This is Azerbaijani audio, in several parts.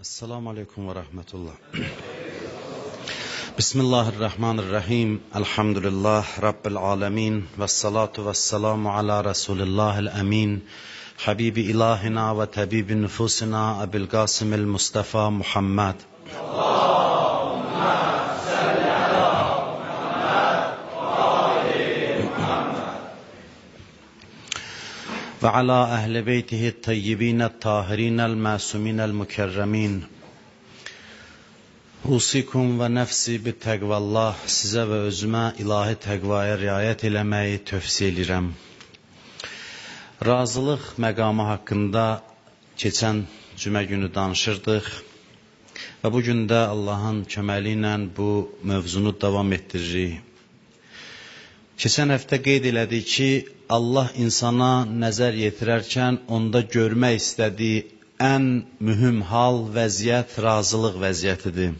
Esselamu Aleyküm ve Rahmetullah. Bismillahirrahmanirrahim. Elhamdülillah Rabbil alemin. Ve salatu ve selamu ala Resulillahil emin. Habibi ilahina ve tabibi nüfusina Ebil Qasimil Mustafa Muhammed. Ve ala ehli beytihi tayyibin tahirin el-masumin el-mükerremin. Usikum və nəfsi bi təqvallah. Sizə və özümə ilahi təqvaya riayət eləməyi tövsiyə edirəm. Razılıq məqamı haqqında keçən cümə günü danışırdıq və bu gün də Allahın köməyi ilə bu mövzunu davam etdiririk. Keçən həftə qeyd elədik ki, Allah insana nəzər yetirərkən onda görmək istədiyi ən mühüm hal, vəziyyət razılıq vəziyyətidir.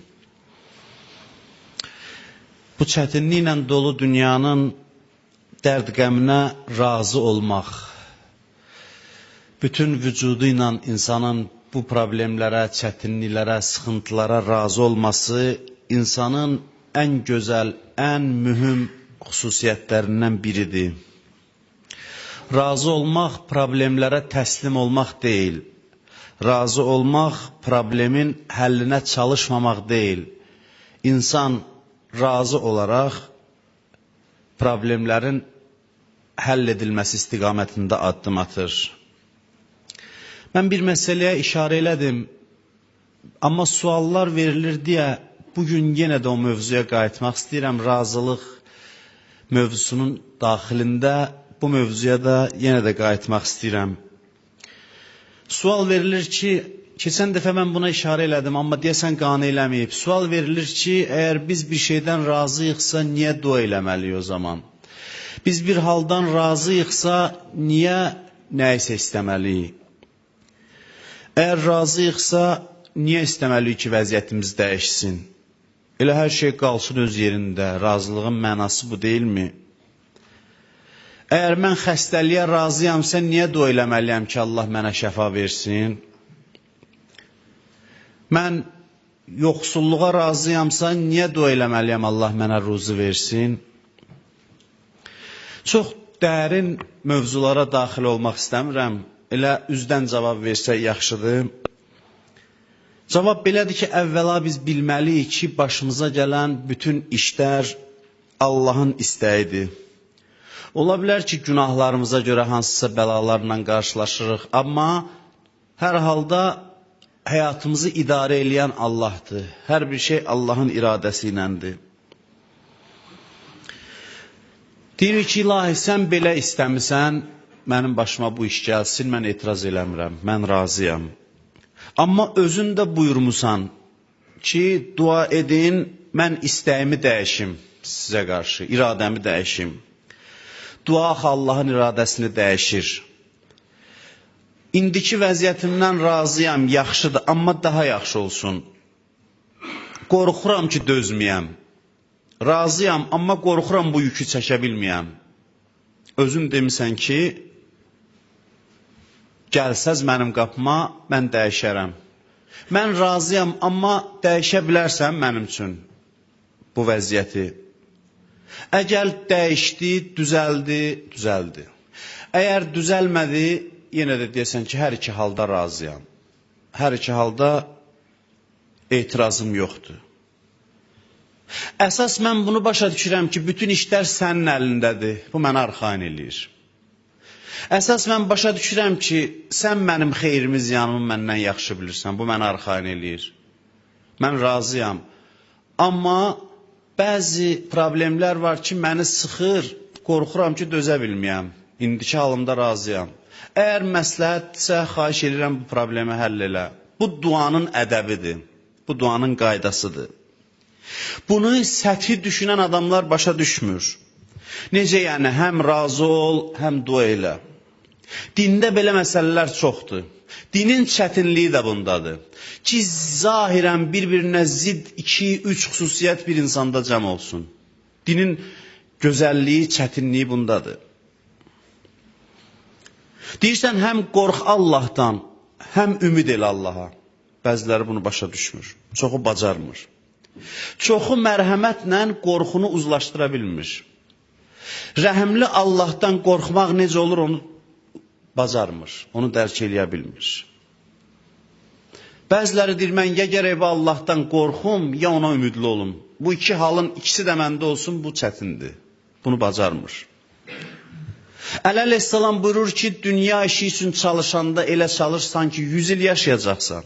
Bu çətinliklə dolu dünyanın dərd-qəminə razı olmaq, bütün vücudu ilə insanın bu problemlərə, çətinliklərə, sıxıntılara razı olması insanın ən gözəl, ən mühüm xüsusiyyətlərindən biridir. Razı olmaq problemlərə təslim olmaq deyil. Razı olmaq problemin həllinə çalışmamaq deyil. İnsan razı olaraq problemlərin həll edilməsi istiqamətində addım atır. Mən bir məsələyə işarə elədim, amma suallar verilir deyə bugün yenə də o mövzuya qayıtmaq istəyirəm. Razılıq mövzusunun daxilində bu mövzuya da yenə də qayıtmaq istəyirəm. Sual verilir ki, keçən dəfə mən buna işarə elədim, amma deyəsən qane eləməyib. Sual verilir ki, əgər biz bir şeydən razıyıqsa, niyə dua eləməliyik o zaman? Biz bir haldan razıyıqsa, niyə nəyisə istəməliyik? Əgər razıyıqsa, niyə istəməliyik ki, vəziyyətimiz dəyişsin? Elə hər şey qalsın öz yerində, razılığın mənası bu deyilmi? Əgər mən xəstəliyə razıyamsa, niyə dua eləməliyəm ki, Allah mənə şəfa versin? Mən yoxsulluğa razıyamsa, niyə dua eləməliyəm, Allah mənə ruzu versin? Çox dərin mövzulara daxil olmaq istəmirəm. Elə üzdən cavab versək yaxşıdır. Cavab belədir ki, əvvəla biz bilməliyik ki, başımıza gələn bütün işlər Allahın istəyidir. Ola bilər ki, günahlarımıza görə hansısa bəlalarla qarşılaşırıq, amma hər halda həyatımızı idarə eləyən Allahdır. Hər bir şey Allahın iradəsi iləndir. Deyirik ki, ilahi, sən belə istəmisən, mənim başıma bu iş gəlsin, mən etiraz eləmirəm, mən razıyam. Amma özün də buyurmusan ki, dua edin, mən istəyimi dəyişim sizə qarşı, iradəmi dəyişim. Dua axı Allahın iradəsini dəyişir. İndiki vəziyyətimdən razıyam, yaxşıdır, amma daha yaxşı olsun. Qorxuram ki, dözməyəm. Razıyam, amma qorxuram bu yükü çəkə bilməyəm. Özün demisən ki, gəlsəz mənim qapıma, mən dəyişərəm. Mən razıyam, amma dəyişə bilərsən mənim üçün bu vəziyyəti. Əgər dəyişdi, düzəldi, düzəldi. Əgər düzəlmədi, yenə də deyəsən ki, hər iki halda razıyam. Hər iki halda etirazım yoxdur. Əsas mən bunu başa düşürəm ki, bütün işlər sənin əlindədir. Bu mənə arxayın eləyir. Əsas mən başa düşürəm ki, sən mənim xeyrimi, ziyanımı məndən yaxşı bilirsən. Bu mənə arxayın eləyir. Mən razıyam. Amma bəzi problemlər var ki, məni sıxır, qorxuram ki, dözə bilməyəm. İndiki halımda razıyam. Əgər məsləhətdirsə, xahiş edirəm bu problemi həll elə. Bu duanın ədəbidir. Bu duanın qaydasıdır. Bunu səthi düşünən adamlar başa düşmür. Necə yəni, həm razı ol, həm dua elə. Dində belə məsələlər çoxdur. Dinin çətinliyi də bundadır. Ki, zahirən bir-birinə zidd 2-3 xüsusiyyət bir insanda cəm olsun. Dinin gözəlliyi, çətinliyi bundadır. Deyirsən, həm qorx Allahdan, həm ümid elə Allaha. Bəziləri bunu başa düşmür. Çoxu bacarmır. Çoxu mərhəmətlə qorxunu uzlaşdıra bilmir. Rəhimli Allahdan qorxmaq necə olur onu bacarmır. Onu dərk eləyə bilmir. Bəziləri deyir, mən ya gərək bu Allahdan qorxum, ya ona ümidli olum. Bu iki halın ikisi də məndə olsun, bu çətindir. Bunu bacarmır. Əli əleyhissalam buyurur ki, dünya işi üçün çalışanda elə çalış, sanki 100 il yaşayacaqsan.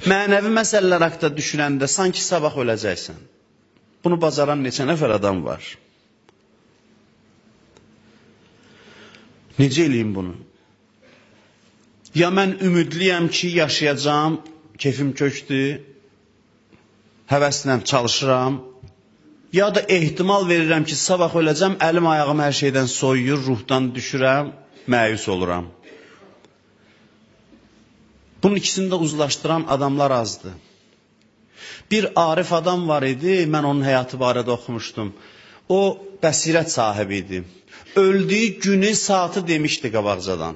Mənəvi məsələlər haqqında düşünəndə sanki sabah öləcəksən. Bunu bacaran neçə nəfər adam var? Necə eləyim bunu? Ya mən ümidliyəm ki, yaşayacağam, kefim kökdür, həvəslə çalışıram, ya da ehtimal verirəm ki, sabah öləcəm, əlim ayağım hər şeydən soyuyur, ruhdan düşürəm, məyus oluram. Bunun ikisini də uzlaşdıran adamlar azdır. Bir arif adam var idi, mən onun həyatı barədə oxumuşdum. O, bəsirət sahibi idi. Öldüyü günü, saatı demişdi qabaqcadan.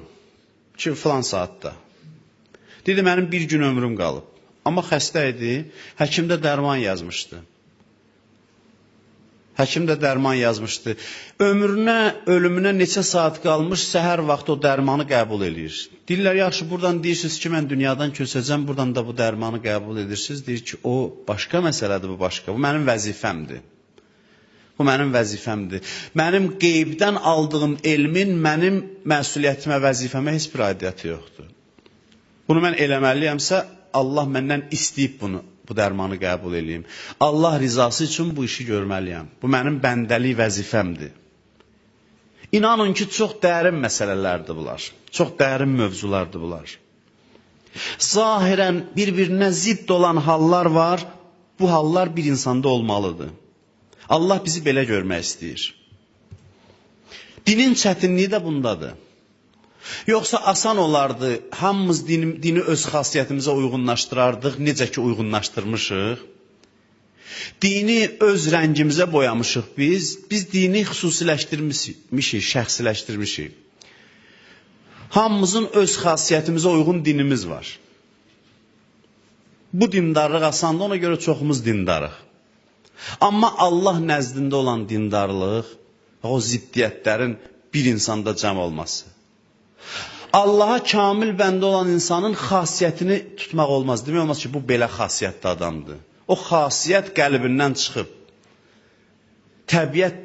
Ki, filan saatda. Dedi, mənim bir gün ömrüm qalıb. Amma xəstə idi, həkim də dərman yazmışdı. Həkim də dərman yazmışdı. Ömrünə, ölümünə neçə saat qalmış, səhər vaxtı o dərmanı qəbul eləyir. Deyirlər, yaxşı, buradan deyirsiniz ki, mən dünyadan köçəcəm, buradan da bu dərmanı qəbul edirsiniz. Deyir ki, o başqa məsələdir, bu başqa. Bu mənim vəzifəmdir. Bu mənim vəzifəmdir. Mənim qeybdən aldığım elmin mənim məsuliyyətimə, vəzifəmə heç bir aidiyyəti yoxdur. Bunu mən eləməliyəmsə, Allah məndən istəyib bunu, bu dərmanı qəbul eləyim. Allah rizası üçün bu işi görməliyəm. Bu mənim bəndəlik vəzifəmdir. İnanın ki, çox dərin məsələlərdir bunlar. Çox dərin mövzulardır bunlar. Zahirən bir-birinə zidd olan hallar var. Bu hallar bir insanda olmalıdır. Allah bizi belə görmək istəyir. Dinin çətinliyi də bundadır. Yoxsa asan olardı, hamımız dini öz xasiyyətimizə uyğunlaşdırardıq, necə ki uyğunlaşdırmışıq. Dini öz rəngimizə boyamışıq biz. Biz dini xüsusiləşdirmişik, şəxsiləşdirmişik. Hamımızın öz xasiyyətimizə uyğun dinimiz var. Bu dindarlıq asandır, ona görə çoxumuz dindarıq. Amma Allah nəzdində olan dindarlıq, o ziddiyyətlərin bir insanda cəm olması. Allaha kamil bəndə olan insanın xasiyyətini tutmaq olmaz. Demək olmaz ki, bu belə xasiyyətli adamdır. O xasiyyət qəlbindən çıxıb, təbiət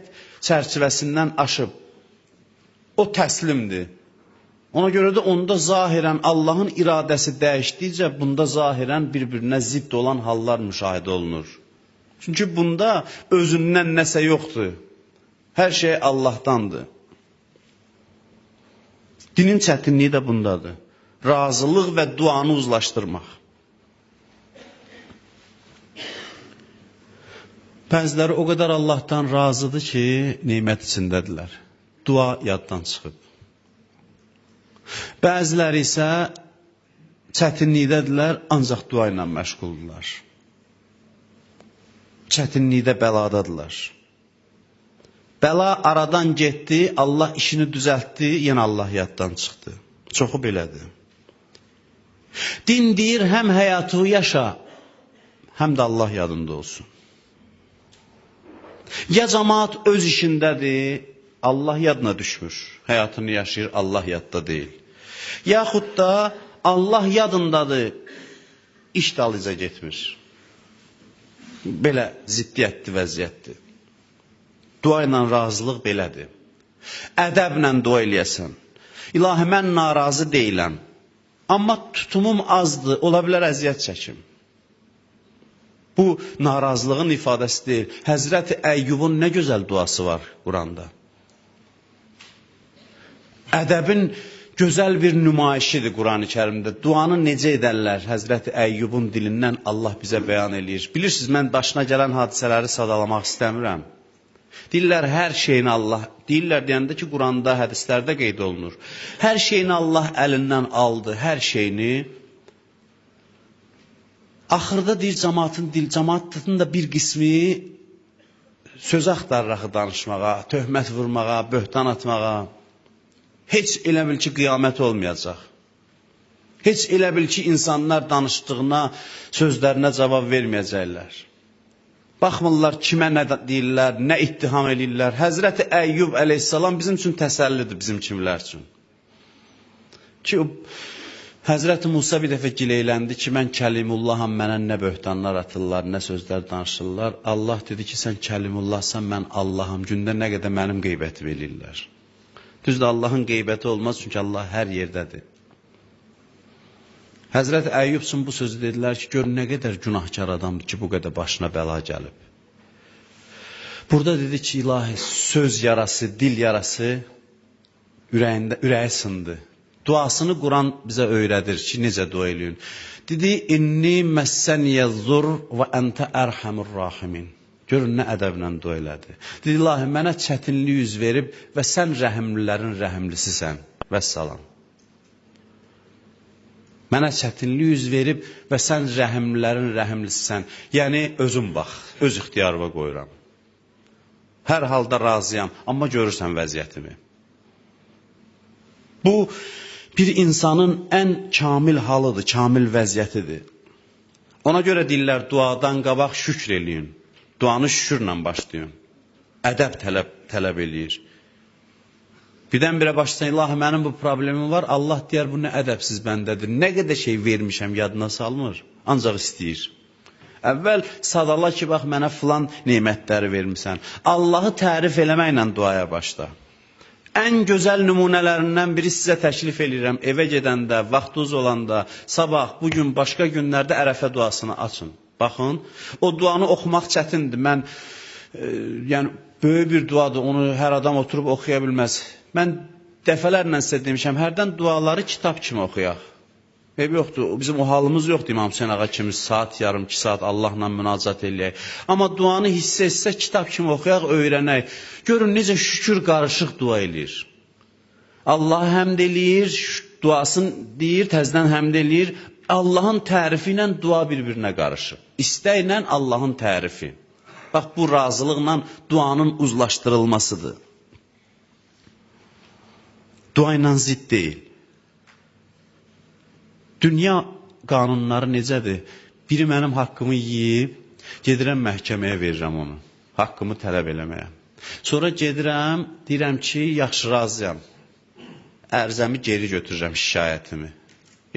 çərçivəsindən aşıb. O təslimdir. Ona görə də onda zahirən Allahın iradəsi dəyişdikcə bunda zahirən bir-birinə zidd olan hallar müşahidə olunur. Çünki bunda özündən nəsə yoxdur. Hər şey Allahdandır. Dinin çətinliyi də bundadır. Razılıq və duanı uzlaşdırmaq. Bəziləri o qədər Allahdan razıdır ki, nemət içindədirlər. Dua yaddan çıxıb. Bəziləri isə çətinlikdədirlər, ancaq dua ilə məşğuldurlar. Çətinlikdə bəladadırlar. Bəla aradan getdi, Allah işini düzəltdi, yenə Allah yaddan çıxdı. Çoxu belədir. Din deyir, həm həyatı yaşa, həm də Allah yadında olsun. Ya cəmaat öz işindədir, Allah yadına düşmür. Həyatını yaşayır, Allah yadda deyil. Yaxud da Allah yadındadır, iş dalıca getmir. Belə ziddiyyətli vəziyyətdir. Dua ilə razılıq belədir. Ədəblə dua eləyəsən. İlahi, mən narazı deyiləm. Amma tutumum azdır, ola bilər əziyyət çəkim. Bu, narazılığın ifadəsi deyil. Həzrəti Əyyubun nə gözəl duası var Quranda. Ədəbin gözəl bir nümayişidir Quran-ı Kərimdə. Duanı necə edərlər? Həzrəti Əyyubun dilindən Allah bizə bəyan eləyir. Bilirsiniz, mən başına gələn hadisələri sadalamaq istəmirəm. Deyirlər, hər şeyini Allah, deyirlər deyəndə ki, Quranda, hədislərdə qeyd olunur. Hər şeyini Allah əlindən aldı, hər şeyini. Axırda deyir, cəmaatın da bir qismi söz axtarır axı danışmağa, töhmət vurmağa, böhtan atmağa. Heç elə bil ki, qiyamət olmayacaq. Heç elə bil ki, insanlar danışdığına, sözlərinə cavab verməyəcəklər. Baxmırlar kimə nə deyirlər, nə ittiham eləyirlər. Həzrəti Əyyub əleyhissalam bizim üçün təsəllidir, bizim kimlər üçün. Ki, Həzrəti Musa bir dəfə gileyləndi ki, mən Kəlimullaham, mənə nə böhtanlar atırlar, nə sözlər danışırlar. Allah dedi ki, sən Kəlimullahsan, mən Allaham, gündə nə qədər mənim qeybətimi eləyirlər. Düzdür, Allahın qeybəti olmaz, çünki Allah hər yerdədir. Həzrəti Əyyub üçün bu sözü dedilər ki, gör nə qədər günahkar adamdır ki, bu qədər başına bəla gəlib. Burada dedi ki, ilahi, söz yarası, dil yarası ürəyi sındı. Duasını Quran bizə öyrədir ki, necə dua eləyin. Dedi, inni məssəniyəz-zur və əntə ərhəmur rahimin. Görün, nə ədəblə dua elədi. Dedi, ilahi, mənə çətinlik üz verib və sən rəhimlilərin rəhimlisisən. Vəssalam. Mənə çətinlik üz verib və sən rəhimlilərin rəhimlisisən. Yəni, özün bax, öz ixtiyarıma qoyuram. Hər halda razıyam, amma görürsən vəziyyətimi. Bu, bir insanın ən kamil halıdır, kamil vəziyyətidir. Ona görə deyirlər, duadan qabaq şükr eləyin. Duanı şükürlə başlayın. Ədəb tələb eləyir. Birdən-birə başlasan, ilahi, mənim bu problemim var, Allah deyər, bu nə ədəbsiz bəndədir. Nə qədər şey vermişəm, yadına salmır, ancaq istəyir. Əvvəl sadala ki, bax, mənə filan nemətləri vermirsən. Allahı tərif eləməklə duaya başla. Ən gözəl nümunələrindən biri sizə təklif eləyirəm. Evə gedəndə, vaxtınız olanda, sabah, bugün, başqa günlərdə Ərəfə duasını açın. Baxın, o duanı oxumaq çətindir. Mən, yəni, böyük bir duadır, onu hər adam oturub oxuya bilməz. Mən dəfələrlə sizə demişəm, hərdən duaları kitab kimi oxuyaq. Eybi yoxdur, bizim o halımız yoxdur İmam Hüseyn ağa kimi saat, yarım, 2 saat Allahla münacat eləyək. Amma duanı hissə hissə kitab kimi oxuyaq, öyrənək. Görün, necə şükür qarışıq dua eləyir. Allahı həmd eləyir, duasını deyir, təzdən həmd eləyir. Allahın tərifi ilə dua bir-birinə qarışır. İstəklə Allahın tərifi. Bax, bu razılıqla duanın uzlaşdırılmasıdır. Dua ilə zidd deyil. Dünya qanunları necədir? Biri mənim haqqımı yeyib, gedirəm məhkəməyə verirəm onu. Haqqımı tələb eləməyə. Sonra gedirəm, deyirəm ki, yaxşı razıyam. Ərizəmi geri götürürəm, şikayətimi.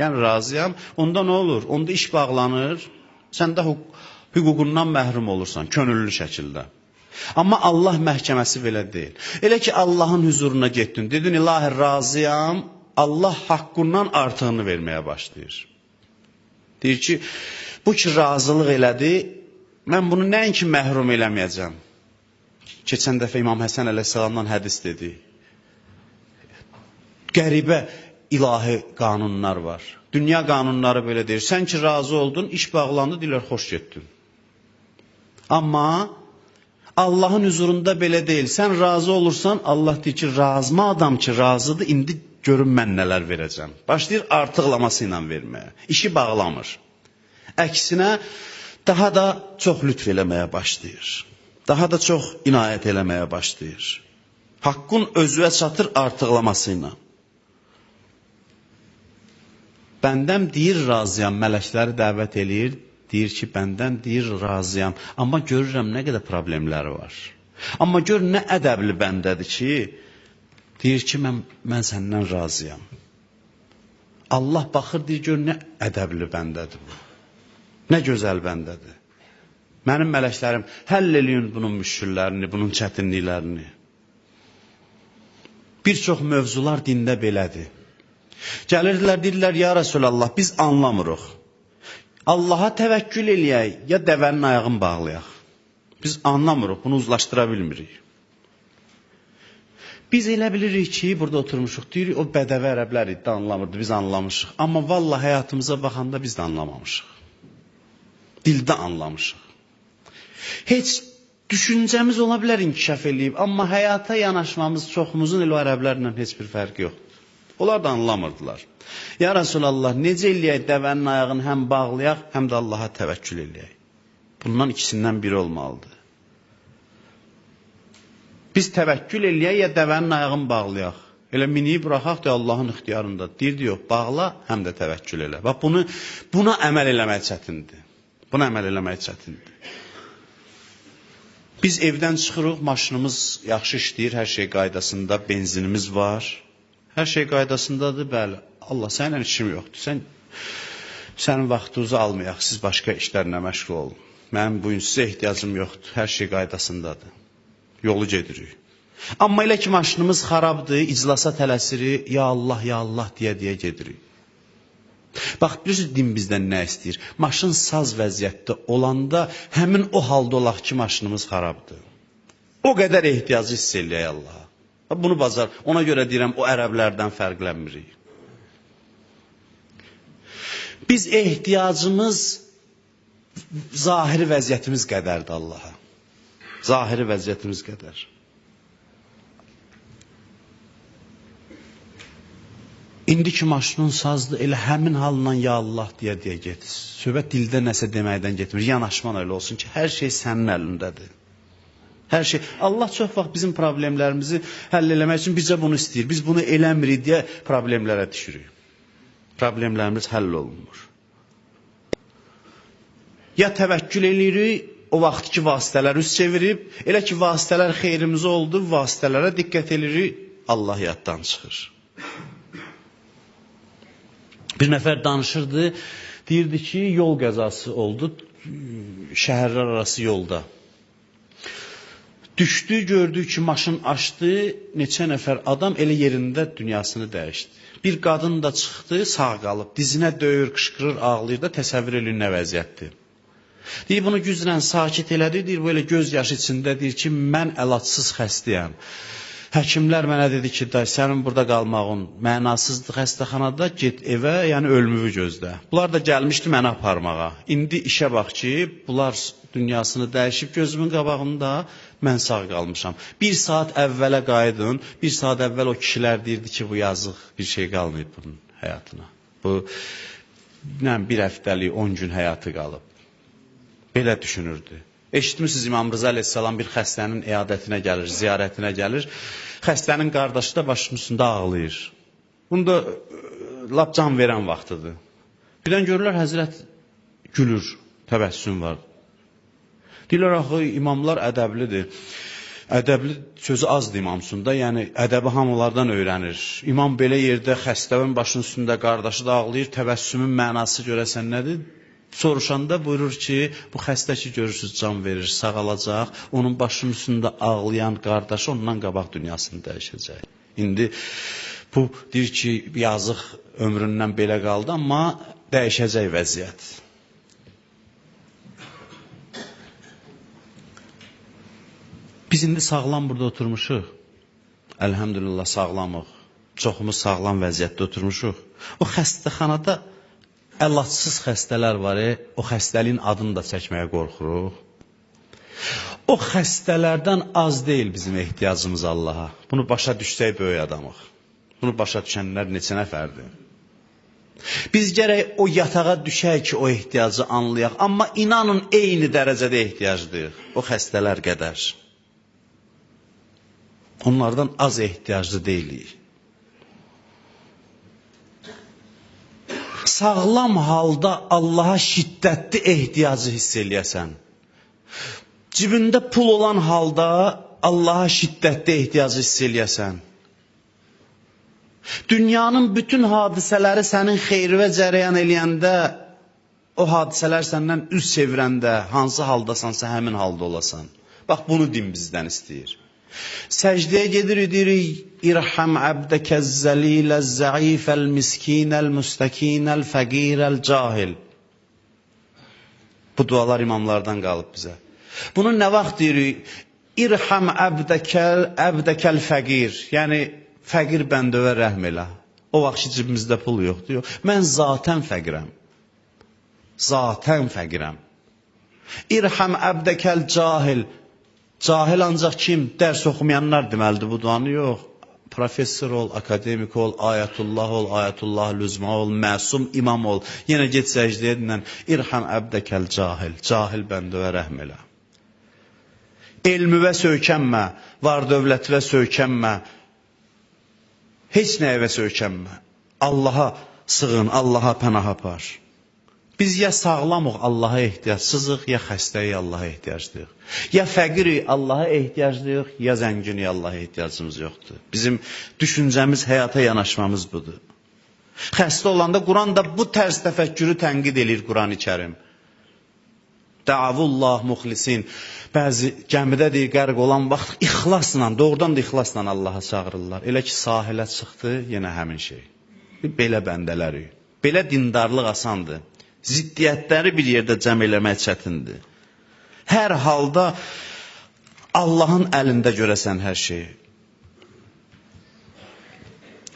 Yəni razıyam. Onda nə olur? Onda iş bağlanır. Sən də hüququndan məhrum olursan, könüllü şəkildə. Amma Allah məhkəməsi belə deyil. Elə ki, Allahın hüzuruna getdin, dedin, ilahi razıyam, Allah haqqından artığını verməyə başlayır. Deyir ki, bu ki razılıq elədi, mən bunu nəinki məhrum eləməyəcəm. Keçən dəfə İmam Həsən əleyhissalamdan hədis dedi. Qəribə ilahi qanunlar var. Dünya qanunları belə deyir. Sən ki razı oldun, iş bağlandı, deyirlər, xoş getdin. Amma Allahın hüzurunda belə deyil. Sən razı olursan, Allah deyir ki, razı madam ki razıdır, indi görün mən nələr verəcəm. Başlayır artıqlaması ilə verməyə. İşi bağlamır. Əksinə, daha da çox lütf eləməyə başlayır. Daha da çox inayət eləməyə başlayır. Haqqın özüə çatır artıqlaması ilə. Bəndəm deyir razıyam, mələkləri dəvət eləyir, deyir ki, bəndəm deyir razıyam. Amma görürəm nə qədər problemləri var. Amma gör nə ədəbli bəndədir ki, deyir ki, mən səndən razıyam. Allah baxır, deyir, gör nə ədəbli bəndədir bu. Nə gözəl bəndədir. Mənim mələklərim, həll eləyin bunun müşküllərini, bunun çətinliklərini. Bir çox mövzular dində belədir. Gəlirdilər, deyirlər, ya Rəsulallah, biz anlamırıq. Allaha təvəkkül eləyək, ya dəvənin ayağını bağlayaq. Biz anlamırıq, bunu uzlaşdıra bilmirik. Biz elə bilirik ki, burada oturmuşuq, deyirik, o bədəvi ərəblər idi, anlamırdı, biz anlamışıq. Amma vallah həyatımıza baxanda biz də anlamamışıq. Dildə anlamışıq. Heç düşüncəmiz ola bilər inkişaf eləyib, amma həyata yanaşmamız çoxumuzun elə o ərəblərlə heç bir fərqi yoxdur. Onlar da anlamırdılar. Ya Rəsulallah, necə eləyək dəvənin ayağını həm bağlayaq, həm də Allaha təvəkkül eləyək. Bundan ikisindən biri olmalıdır. Biz təvəkkül eləyək ya dəvənin ayağını bağlayaq. Elə miniyi buraxaq deyə Allahın ixtiyarında. Deyirdi, yox, bağla, həm də təvəkkül elə. Bax, buna əməl eləmək çətindir. Buna əməl eləmək çətindir. Biz evdən çıxırıq, maşınımız yaxşı işləyir, hər şey qaydasında, benzinimiz var. Hər şey qaydasındadır, bəli. Allah, səninlə işim yoxdur. Sənin vaxtınızı almayaq, siz başqa işlərlə məşğul olun. Mənim bugün sizə ehtiyacım yoxdur, hər şey qaydasındadır. Yolu gedirik. Amma elə ki, maşınımız xarabdır, iclasa tələsirik, ya Allah, ya Allah deyə-deyə gedirik. Bax, bilirsiniz, din bizdən nə istəyir? Maşın saz vəziyyətdə olanda həmin o halda olaq ki, maşınımız xarabdır. O qədər ehtiyacı hiss eləyək Allaha. Bunu bacar. Ona görə deyirəm, o ərəblərdən fərqlənmirik. Biz ehtiyacımız zahiri vəziyyətimiz qədərdir Allaha. Zahiri vəziyyətimiz qədər. İndi ki maşının sazdır, elə həmin halından ya Allah deyə-deyə get. Söhbət dildə nəsə deməkdən getmir. Yanaşman elə olsun ki, hər şey sənin əlindədir. Hər şey. Allah çox vaxt bizim problemlərimizi həll eləmək üçün bizə bunu istəyir. Biz bunu eləmirik deyə problemlərə düşürük. Problemlərimiz həll olunmur. Ya təvəkkül eləyirik, o vaxt ki vasitələr üz çevirib, elə ki vasitələr xeyrimizə oldu, vasitələrə diqqət eləyirik, Allah yaddan çıxır. Bir nəfər danışırdı, deyirdi ki, yol qəzası oldu, şəhərlər arası yolda. Düşdü, gördü ki, maşın açdı, neçə nəfər adam elə yerində dünyasını dəyişdi. Bir qadın da çıxdı, sağ qalıb, dizinə döyür, qışqırır, ağlayır da, təsəvvür eləyin nə vəziyyətdir. Deyir, bunu güclə sakit elədi, deyir, bu elə göz yaşı içində deyir ki, mən əlacsız xəstəyəm. Həkimlər mənə dedi ki, day, sənin burada qalmağın mənasızdır xəstəxanada, get evə, yəni ölümünü gözlə. Bunlar da gəlmişdi məni aparmağa. İndi işə bax ki, bunlar dünyasını dəyişib gözümün qabağında, mən sağ qalmışam. Bir saat əvvələ qayıdın, bir saat əvvəl o kişilər deyirdi ki, bu yazıq bir şey qalmayıb bunun həyatına. Bu, bir həftəlik, 10 gün həyatı qalıb. Belə düşünürdü. Eşitmişsiniz, İmam Rıza əleyhissalam bir xəstənin iyadətinə gəlir, ziyarətinə gəlir. Xəstənin qardaşı da başının üstündə ağlayır. Bunu da lap can verən vaxtıdır. Birdən görürlər, həzrət gülür, təbəssüm var. Deyirlər, axı, imamlar ədəblidir. Ədəbli sözü azdır imamsında, yəni ədəbi hamılardan öyrənir. İmam belə yerdə xəstənin başının üstündə qardaşı da ağlayır, təbəssümün mənası görəsən nədir? Soruşanda buyurur ki, bu xəstə ki görürsünüz can verir, sağalacaq, onun başının üstündə ağlayan qardaşı ondan qabaq dünyasını dəyişəcək. İndi bu deyir ki, yazıq ömründən belə qaldı, amma dəyişəcək vəziyyət. Biz indi sağlam burada oturmuşuq. Əlhəmdülillah sağlamıq. Çoxumuz sağlam vəziyyətdə oturmuşuq. O xəstəxanada əlacsız xəstələr var, o xəstəliyin adını da çəkməyə qorxuruq. O xəstələrdən az deyil bizim ehtiyacımız Allaha. Bunu başa düşsək böyük adamıq. Bunu başa düşənlər neçə nəfərdir? Biz gərək o yatağa düşək ki, o ehtiyacı anlayaq. Amma inanın eyni dərəcədə ehtiyaclıyıq. O xəstələr qədər. Onlardan az ehtiyaclı deyilik. Sağlam halda Allaha şiddətli ehtiyacı hiss eləyəsən. Cibində pul olan halda Allaha şiddətli ehtiyacı hiss eləyəsən. Dünyanın bütün hadisələri sənin xeyrinə cərəyan eləyəndə, o hadisələr səndən üz çevirəndə, hansı haldasansa həmin halda olasan. Bax, bunu din bizdən istəyir. Səcdəyə gedirik, deyirik, İrham əbdəkəz zəliləz zəifəl miskinəl müstəkinəl fəqirəl cahil. Bu dualar imamlardan qalıb bizə. Bunu nə vaxt deyirik? İrham əbdəkəl fəqir. Yəni, fəqir bəndəvə rəhm elə. O vaxt ki, cibimizdə pul yoxdur. Yox. Mən zatən fəqirəm. Zatən fəqirəm. İrham əbdəkəl cahil. Cahil ancaq kim? Dərs oxumayanlar deməlidir bu duanı. Yox. Professor ol, akademik ol, ayətullah ol, ayətullah lüzma ol, məsum imam ol. Yenə get səcdəyə dinlən. İrham əbdəkəl cahil. Cahil bəndəvə rəhm elə. Elmüvə söykənmə, var dövlətivə söykənmə. Heç nəyə söykənmə. Allaha sığın, Allaha pənah apar. Biz ya sağlamıq, Allaha ehtiyacsızıq, ya xəstəyik, Allaha ehtiyaclıyıq. Ya fəqirik, Allaha ehtiyaclıyıq, ya zənginik, Allaha ehtiyacımız yoxdur. Bizim düşüncəmiz, həyata yanaşmamız budur. Xəstə olanda Quran da bu tərz təfəkkürü tənqid eləyir Quran-ı Kərim. Dəavullah muxlisin. Bəzi gəmidə deyir, qərq olan vaxt ixlasla, doğrudan da ixlasla Allaha çağırırlar. Elə ki sahilə çıxdı, yenə həmin şey. Belə bəndələrik. Belə dindarlıq asandır. Ziddiyyətləri bir yerdə cəm eləmək çətindir. Hər halda Allahın əlində görəsən hər şeyi.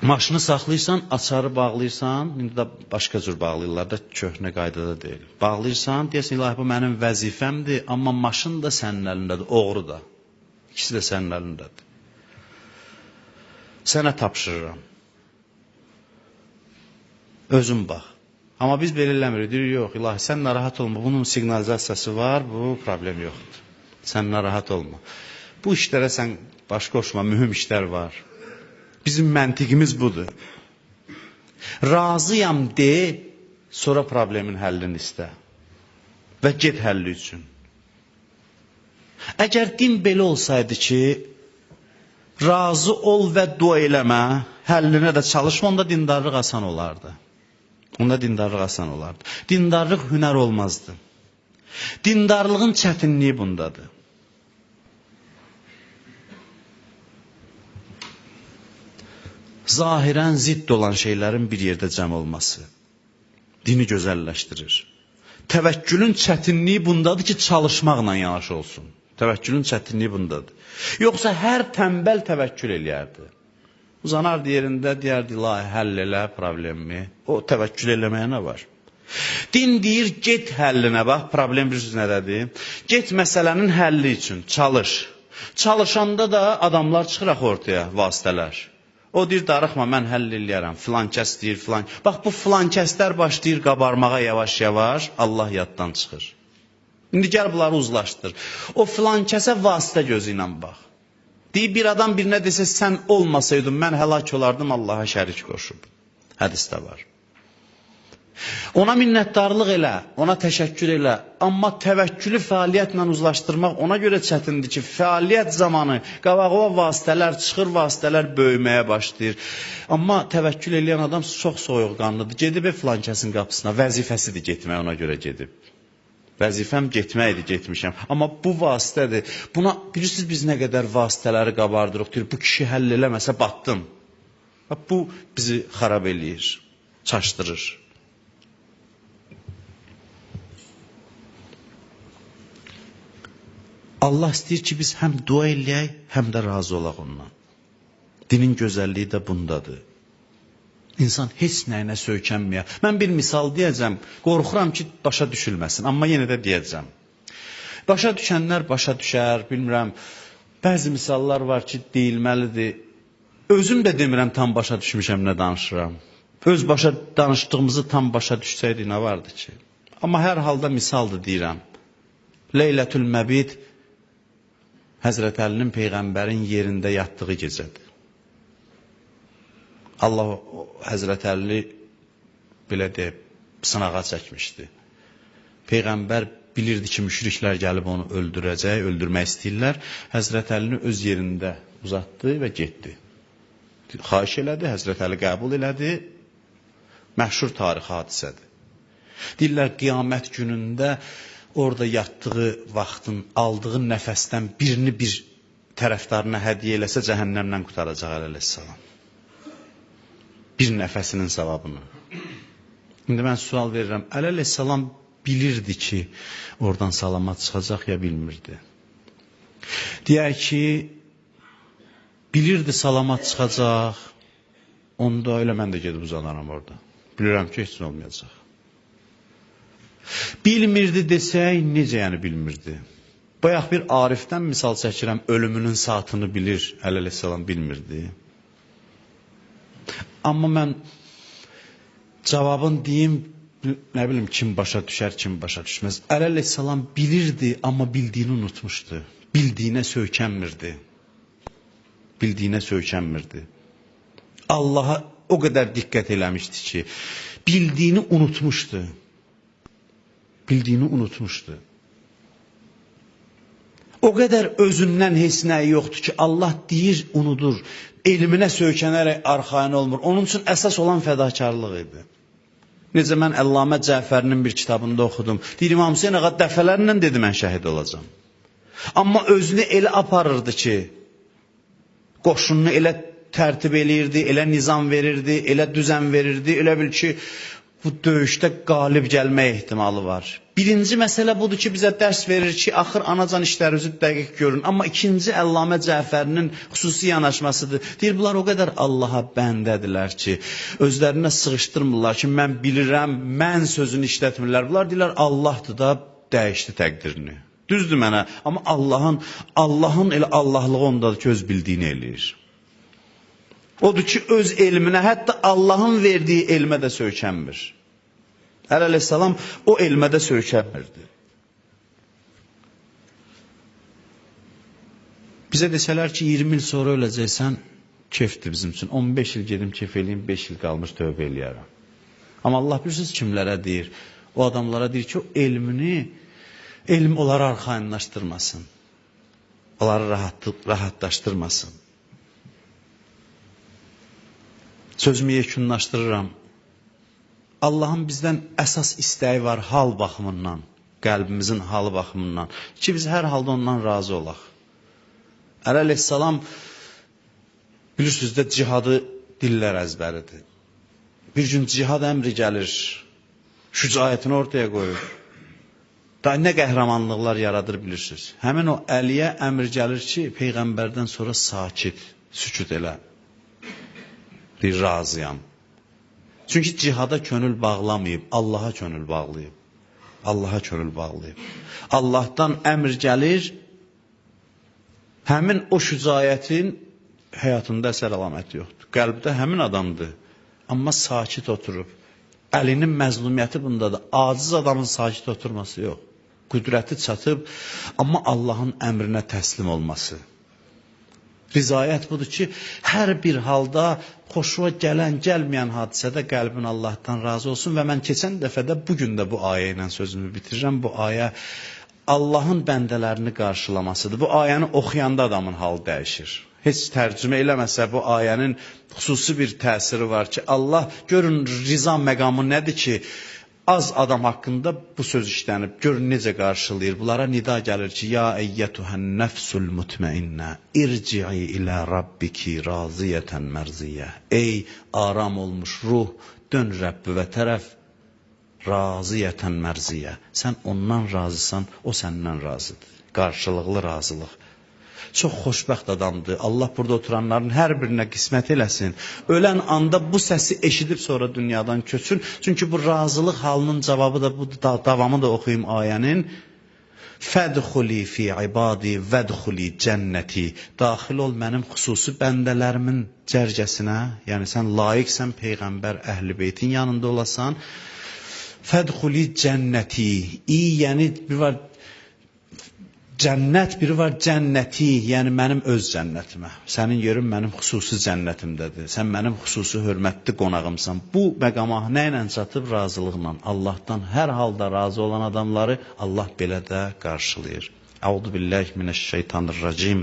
Maşını saxlayırsan, açarı bağlayırsan, indi də başqa cür bağlayırlar da, köhnə qaydada deyil. Bağlayırsan, deyəsən, ilahi, bu mənim vəzifəmdir, amma maşın da sənin əlindədir, oğru da. İkisi də sənin əlindədir. Sənə tapşırıram. Özün bax. Amma biz belə eləmirik. Deyirik, yox, ilahi, sən narahat olma, bunun siqnalizasiyası var, bu problem yoxdur. Sən narahat olma. Bu işlərə sən baş qoşma, mühüm işlər var. Bizim məntiqimiz budur. Razıyam de, sonra problemin həllini istə. Və get həlli üçün. Əgər din belə olsaydı ki, razı ol və dua eləmə, həllinə də çalışma, onda dindarlıq asan olardı. Onda dindarlıq asan olardı. Dindarlıq hünər olmazdı. Dindarlığın çətinliyi bundadır. Zahirən zidd olan şeylərin bir yerdə cəm olması dini gözəlləşdirir. Təvəkkülün çətinliyi bundadır ki, çalışmaqla yanaşı olsun. Təvəkkülün çətinliyi bundadır. Yoxsa hər tənbəl təvəkkül eləyərdi. Uzanardı yerində, deyərdi, ilahi, həll elə problemimi. O təvəkkül eləməyə nə var? Din deyir, get həllinə bax, problem bilirsiniz nədədir? Get məsələnin həlli üçün, çalış. Çalışanda da adamlar çıxır axı ortaya, vasitələr. O deyir, darıxma, mən həll eləyərəm. Filan kəs deyir, filan. Bax, bu filan kəslər başlayır qabarmağa yavaş-yavaş, Allah yaddan çıxır. İndi gəl bunları uzlaşdır. O filan kəsə vasitə gözü ilə bax. Deyir, bir adam birinə desə, sən olmasaydın, mən həlak olardım, Allaha şərik qoşub. Hədisdə var. Ona minnətdarlıq elə, ona təşəkkür elə. Amma təvəkkülü fəaliyyətlə uzlaşdırmaq ona görə çətindir ki, fəaliyyət zamanı qabağa vasitələr çıxır, vasitələr böyüməyə başlayır. Amma təvəkkül eləyən adam çox soyuqqanlıdır. Gedib filan kəsin qapısına, vəzifəsidir getmək, ona görə gedib. Vəzifəm getməkdir, getmişəm. Amma bu vasitədir. Buna bilirsiniz biz nə qədər vasitələri qabardırıq, deyir, bu kişi həll eləməsə batdım. Bax, bu bizi xarab eləyir, çaşdırır. Allah istəyir ki, biz həm dua eləyək, həm də razı olaq ondan. Dinin gözəlliyi də bundadır. İnsan heç nəyinə söykənməyə. Mən bir misal deyəcəm, qorxuram ki, başa düşülməsin, amma yenə də deyəcəm. Başa düşənlər başa düşər, bilmirəm. Bəzi misallar var ki, deyilməlidir. Özüm də demirəm tam başa düşmüşəm nə danışıram. Öz başa danışdığımızı tam başa düşsəydik nə vardı ki? Amma hər halda misaldır deyirəm. Leylətül Məbid Həzrət Əlinin peyğəmbərin yerində yatdığı gecədir. Allah Həzrət Əlini belə deyib, sınağa çəkmişdi. Peyğəmbər bilirdi ki, müşriklər gəlib onu öldürəcək, öldürmək istəyirlər. Həzrət Əlini öz yerində uzatdı və getdi. Xahiş elədi, Həzrət Əli qəbul elədi. Məşhur tarixi hadisədir. Deyirlər, qiyamət günündə orada yatdığı vaxtın aldığı nəfəsdən birini bir tərəfdarına hədiyyə eləsə cəhənnəmdən qurtaracaq əleyhissalam. Bir nəfəsinin savabını. İndi mən sual verirəm. Əli əleyhissalam bilirdi ki, oradan salamat çıxacaq ya bilmirdi. Deyək ki, bilirdi salamat çıxacaq, onda elə mən də gedib uzanaram orada. Bilirəm ki, heç nə olmayacaq. Bilmirdi desək, necə yəni bilmirdi? Bayaq bir Arifdən misal çəkirəm, ölümünün saatını bilir, Əli əleyhissalam bilmirdi. Amma mən cavabın deyim, nə bilim kim başa düşər, kim başa düşməz. Əli əleyhissalam bilirdi, amma bildiyini unutmuşdu. Bildiyinə söykənmirdi. Bildiyinə söykənmirdi. Allaha o qədər diqqət eləmişdi ki, bildiyini unutmuşdu. Bildiyini unutmuşdu. O qədər özündən heç nəyi yoxdur ki, Allah deyir, unudur. Elminə söykənərək arxayın olmur. Onun üçün əsas olan fədakarlıq idi. Necə mən Əllamə Cəfərinin bir kitabında oxudum. Deyir, İmam Hüseyn ağa dəfələrlə dedi, mən şəhid olacam. Amma özünü elə aparırdı ki, qoşununu elə tərtib eləyirdi, elə nizam verirdi, elə düzən verirdi, elə bil ki, bu döyüşdə qalib gəlmək ehtimalı var. Birinci məsələ budur ki, bizə dərs verir ki, axır anacan işlərinizi dəqiq görün. Amma ikinci Əllamə Cəfərinin xüsusi yanaşmasıdır. Deyir, bunlar o qədər Allaha bəndədirlər ki, özlərinə sığışdırmırlar ki, mən bilirəm, mən sözünü işlətmirlər. Bunlar deyirlər, Allahdır da dəyişdi təqdirini. Düzdür mənə, amma Allahın elə Allahlığı ondadır ki, öz bildiyini eləyir. Odur ki, öz elminə, hətta Allahın verdiyi elmə də söykənmir. Əli əleyhissalam o elmə də söykənmirdi. Bizə desələr ki, 20 il sonra öləcəksən, kefdir bizim üçün. 15 il gedim kef eləyim, 5 il qalmış tövbə eləyərəm. Amma Allah bilirsiniz kimlərə deyir? O adamlara deyir ki, o elmini, elm onları arxayınlaşdırmasın. Onları rahatlaşdırmasın. Sözümü yekunlaşdırıram. Allahın bizdən əsas istəyi var hal baxımından, qəlbimizin halı baxımından ki, biz hər halda ondan razı olaq. Əli əleyhissalam, bilirsiniz də, cihadı dillər əzbəridir. Bir gün cihad əmri gəlir, şücaətini ortaya qoyur. Daha nə qəhrəmanlıqlar yaradır bilirsiniz. Həmin o Əliyə əmr gəlir ki, Peyğəmbərdən sonra sakit, sükut elə. Deyir, razıyam. Çünki cihada könül bağlamayıb, Allaha könül bağlayıb. Allaha könül bağlayıb. Allahdan əmr gəlir, həmin o şücaətin həyatında əsər əlaməti yoxdur. Qəlbdə həmin adamdır, amma sakit oturub. Əlinin məzlumiyyəti bundadır. Aciz adamın sakit oturması yox. Qüdrəti çatıb, amma Allahın əmrinə təslim olması. Rizayət budur ki, hər bir halda xoşuna gələn, gəlməyən hadisədə qəlbin Allahdan razı olsun və mən keçən dəfə də bugün də bu ayə ilə sözümü bitirirəm. Bu ayə Allahın bəndələrini qarşılamasıdır. Bu ayəni oxuyanda adamın halı dəyişir. Heç tərcümə eləməsə bu ayənin xüsusi bir təsiri var ki, Allah, görün riza məqamı nədir ki, az adam haqqında bu söz işlənib. Görün necə qarşılayır. Bunlara nida gəlir ki, ya eyyətuhən nəfsul mutmainnə irci'i ilə rabbiki raziyətən mərziyyə. Ey aram olmuş ruh, dön Rəbbivə tərəf raziyətən mərziyyə. Sən ondan razısan, o səndən razıdır. Qarşılıqlı razılıq. Çox xoşbəxt adamdır. Allah burada oturanların hər birinə qismət eləsin. Ölən anda bu səsi eşidib sonra dünyadan köçsün. Çünki bu razılıq halının cavabı da budur. Davamı da oxuyum ayənin. Fədxuli fi ibadi vədxuli cənnəti. Daxil ol mənim xüsusi bəndələrimin cərgəsinə. Yəni sən layiqsən Peyğəmbər Əhl-i Beytin yanında olasan. Fədxuli cənnəti. Yəni bir var cənnət, biri var cənnəti, yəni mənim öz cənnətimə. Sənin yerin mənim xüsusi cənnətimdədir. Sən mənim xüsusi hörmətli qonağımsan. Bu məqama nə ilə çatıb? Razılıqla. Allahdan hər halda razı olan adamları Allah belə də qarşılayır. Əuzu billahi mineşşeytanirracim.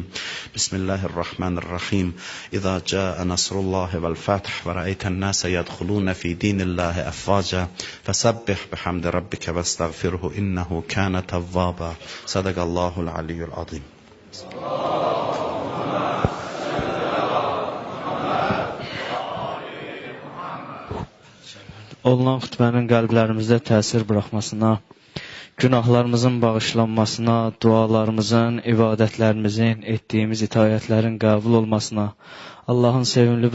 Bismillahirrahmanirrahim. İza caa nasrullahi vel fath ve ra'eyten nase yedhulun fi dinillahi afvaca fesabbih bihamdi rabbike vestagfirhu innehu kana tevvaba. Sadakallahul aliyyul azim. Olunan xutbənin qəlblərimizdə təsir buraxmasına, günahlarımızın bağışlanmasına, dualarımızın, ibadətlərimizin, etdiyimiz itaətlərin qəbul olmasına, Allahın sevimli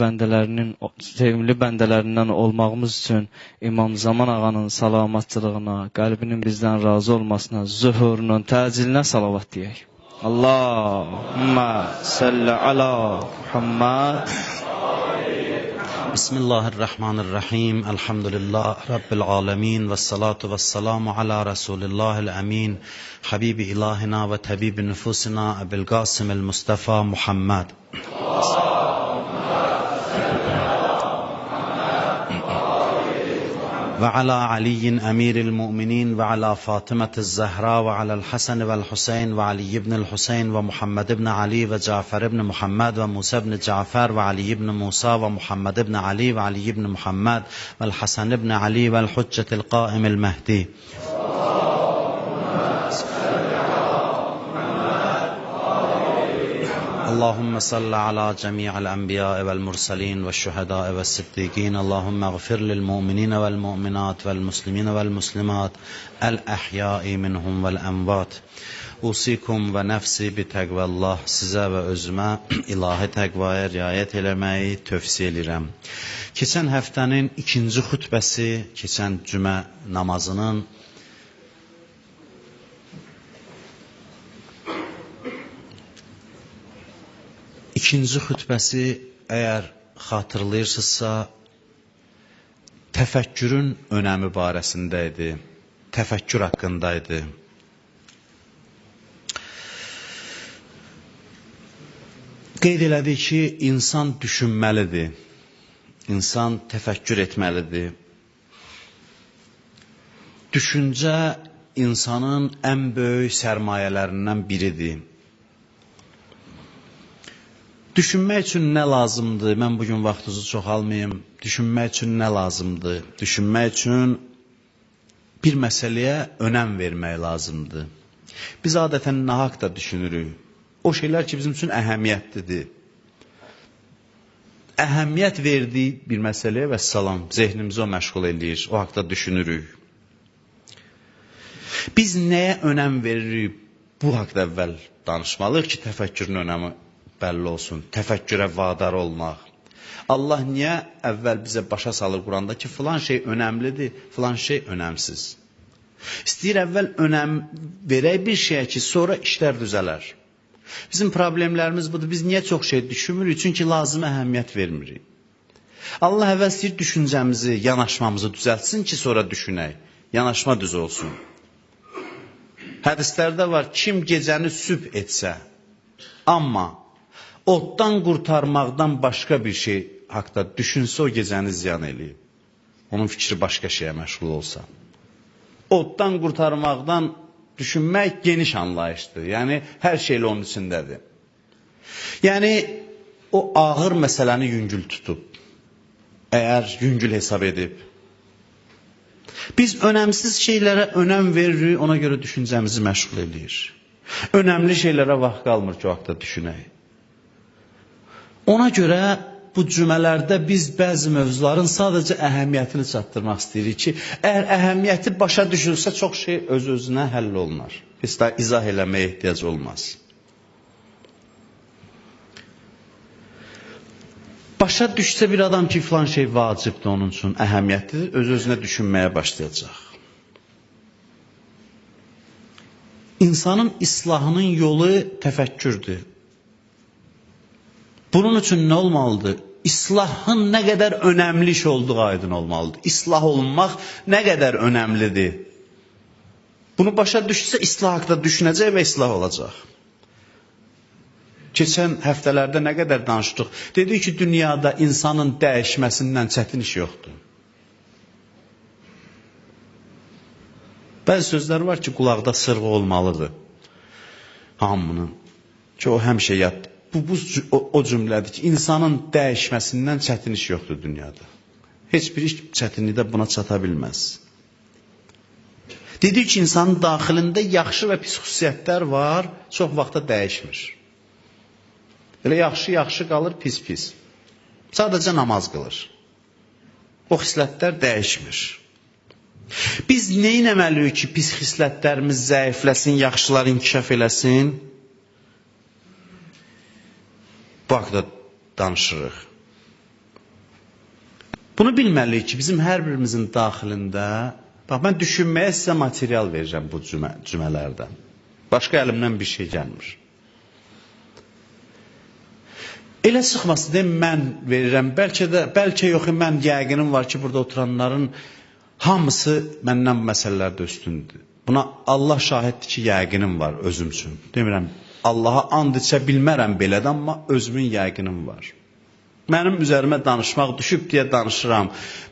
bəndələrindən olmağımız üçün İmam Zaman ağanın salamatçılığına, qəlbinin bizdən razı olmasına, zühurunun təcilinə salavat deyək. Allahümmə səlli əla Muhammed. Bismillahirrahmanirrahim. Elhamdülillah Rabbil alemin. Və salatu və selamu ala Resulillahil əmin. Habibi ilahina və təbibi nüfusina Əbil Qasim el Mustafa Muhammed. وعلى علي أمير المؤمنين وعلى فاطمة الزهراء وعلى الحسن والحسين وعلي بن الحسين ومحمد بن علي وجعفر بن محمد وموسى بن جعفر وعلي بن موسى ومحمد بن علي وعلي بن محمد والحسن بن علي والحجة القائم المهدي. اللهم صل على جميع الأنبياء والمرسلين والشهداء والصديقين. اللهم اغفر للمؤمنين والمؤمنات والمسلمين والمسلمات الأحياء منهم والأموات. Usikum və nəfsi bi təqvəllah. Sizə və özümə ilahi təqvaya riayət eləməyi tövsiyə eləyirəm. Keçən həftənin ikinci xutbəsi, keçən cümə namazının ikinci xutbəsi, əgər xatırlayırsınızsa, təfəkkürün önəmi barəsində idi, təfəkkür haqqında idi. Qeyd elədik ki, insan düşünməlidir, insan təfəkkür etməlidir. Düşüncə insanın ən böyük sərmayələrindən biridir. Düşünmək üçün nə lazımdır? Mən bugün vaxtınızı çox almayım. Düşünmək üçün nə lazımdır? Düşünmək üçün bir məsələyə önəm vermək lazımdır. Biz adətən nahaq da düşünürük. O şeylər ki, bizim üçün əhəmiyyətlidir. Əhəmiyyət verdiyi bir məsələyə vəssalam, zehnimizi o məşğul eləyir, o haqda düşünürük. Biz nəyə önəm veririk? Bu haqda əvvəl danışmalıyıq ki, təfəkkürün önəmi bəlli olsun, təfəkkürə vadar olmaq. Allah niyə əvvəl bizə başa salır Quranda ki, filan şey önəmlidir, filan şey önəmsiz. İstəyir əvvəl önəm verək bir şeyə ki, sonra işlər düzələr. Bizim problemlərimiz budur. Biz niyə çox şey düşünmürük? Çünki lazımi əhəmiyyət vermirik. Allah əvvəl istəyir düşüncəmizi, yanaşmamızı düzəltsin ki, sonra düşünək. Yanaşma düz olsun. Hədislərdə var, kim gecəni sübh etsə, amma oddan qurtarmaqdan başqa bir şey haqda düşünsə, o gecəni ziyan eləyib. Onun fikri başqa şeyə məşğul olsa. Oddan qurtarmaqdan düşünmək geniş anlayışdır. Yəni, hər şeylə onun içindədir. Yəni, o ağır məsələni yüngül tutub, əgər yüngül hesab edib. Biz önəmsiz şeylərə önəm veririk, ona görə düşüncəmizi məşğul eləyir. Önəmli şeylərə vaxt qalmır ki, o haqda düşünək. Ona görə bu cümələrdə biz bəzi mövzuların sadəcə əhəmiyyətini çatdırmaq istəyirik ki, əgər əhəmiyyəti başa düşülsə, çox şey öz-özünə həll olunar. Heç də izah eləməyə ehtiyac olmaz. Başa düşsə bir adam ki, filan şey vacibdir onun üçün, əhəmiyyətlidir, öz-özünə düşünməyə başlayacaq. İnsanın islahının yolu təfəkkürdür. Bunun üçün nə olmalıdır? İslahın nə qədər önəmli iş olduğu aydın olmalıdır. İslah olunmaq nə qədər önəmlidir? Bunu başa düşsə, islah haqda düşünəcək və islah olacaq. Keçən həftələrdə nə qədər danışdıq? Dedik ki, dünyada insanın dəyişməsindən çətin iş yoxdur. Bəzi sözlər var ki, qulaqda sırğı olmalıdır. Hamının. Ki, o həmişə yad. Bu o cümlədir ki, insanın dəyişməsindən çətin iş yoxdur dünyada. Heç bir iş çətinlikdə buna çata bilməz. Dedik ki, insanın daxilində yaxşı və pis xüsusiyyətlər var, çox vaxtda dəyişmir. Elə yaxşı-yaxşı qalır, pis-pis. Sadəcə namaz qılır. O xislətlər dəyişmir. Biz nə etməliyik ki, pis xislətlərimiz zəifləsin, yaxşılar inkişaf eləsin? Bu haqda danışırıq. Bunu bilməliyik ki, bizim hər birimizin daxilində, bax, mən düşünməyə sizə material verəcəm bu cümələrdə. Başqa əlimdən bir şey gəlmir. Elə çıxmasın, deyim, mən verirəm, bəlkə də, bəlkə yox, mən yəqinim var ki, burada oturanların hamısı məndən bu məsələlərdə üstündür. Buna Allah şahiddir ki, yəqinim var özüm üçün. Demirəm, Allaha and içə bilmərəm belədə, amma özümün yəqinim var. Mənim üzərimə danışmaq düşüb deyə danışıram.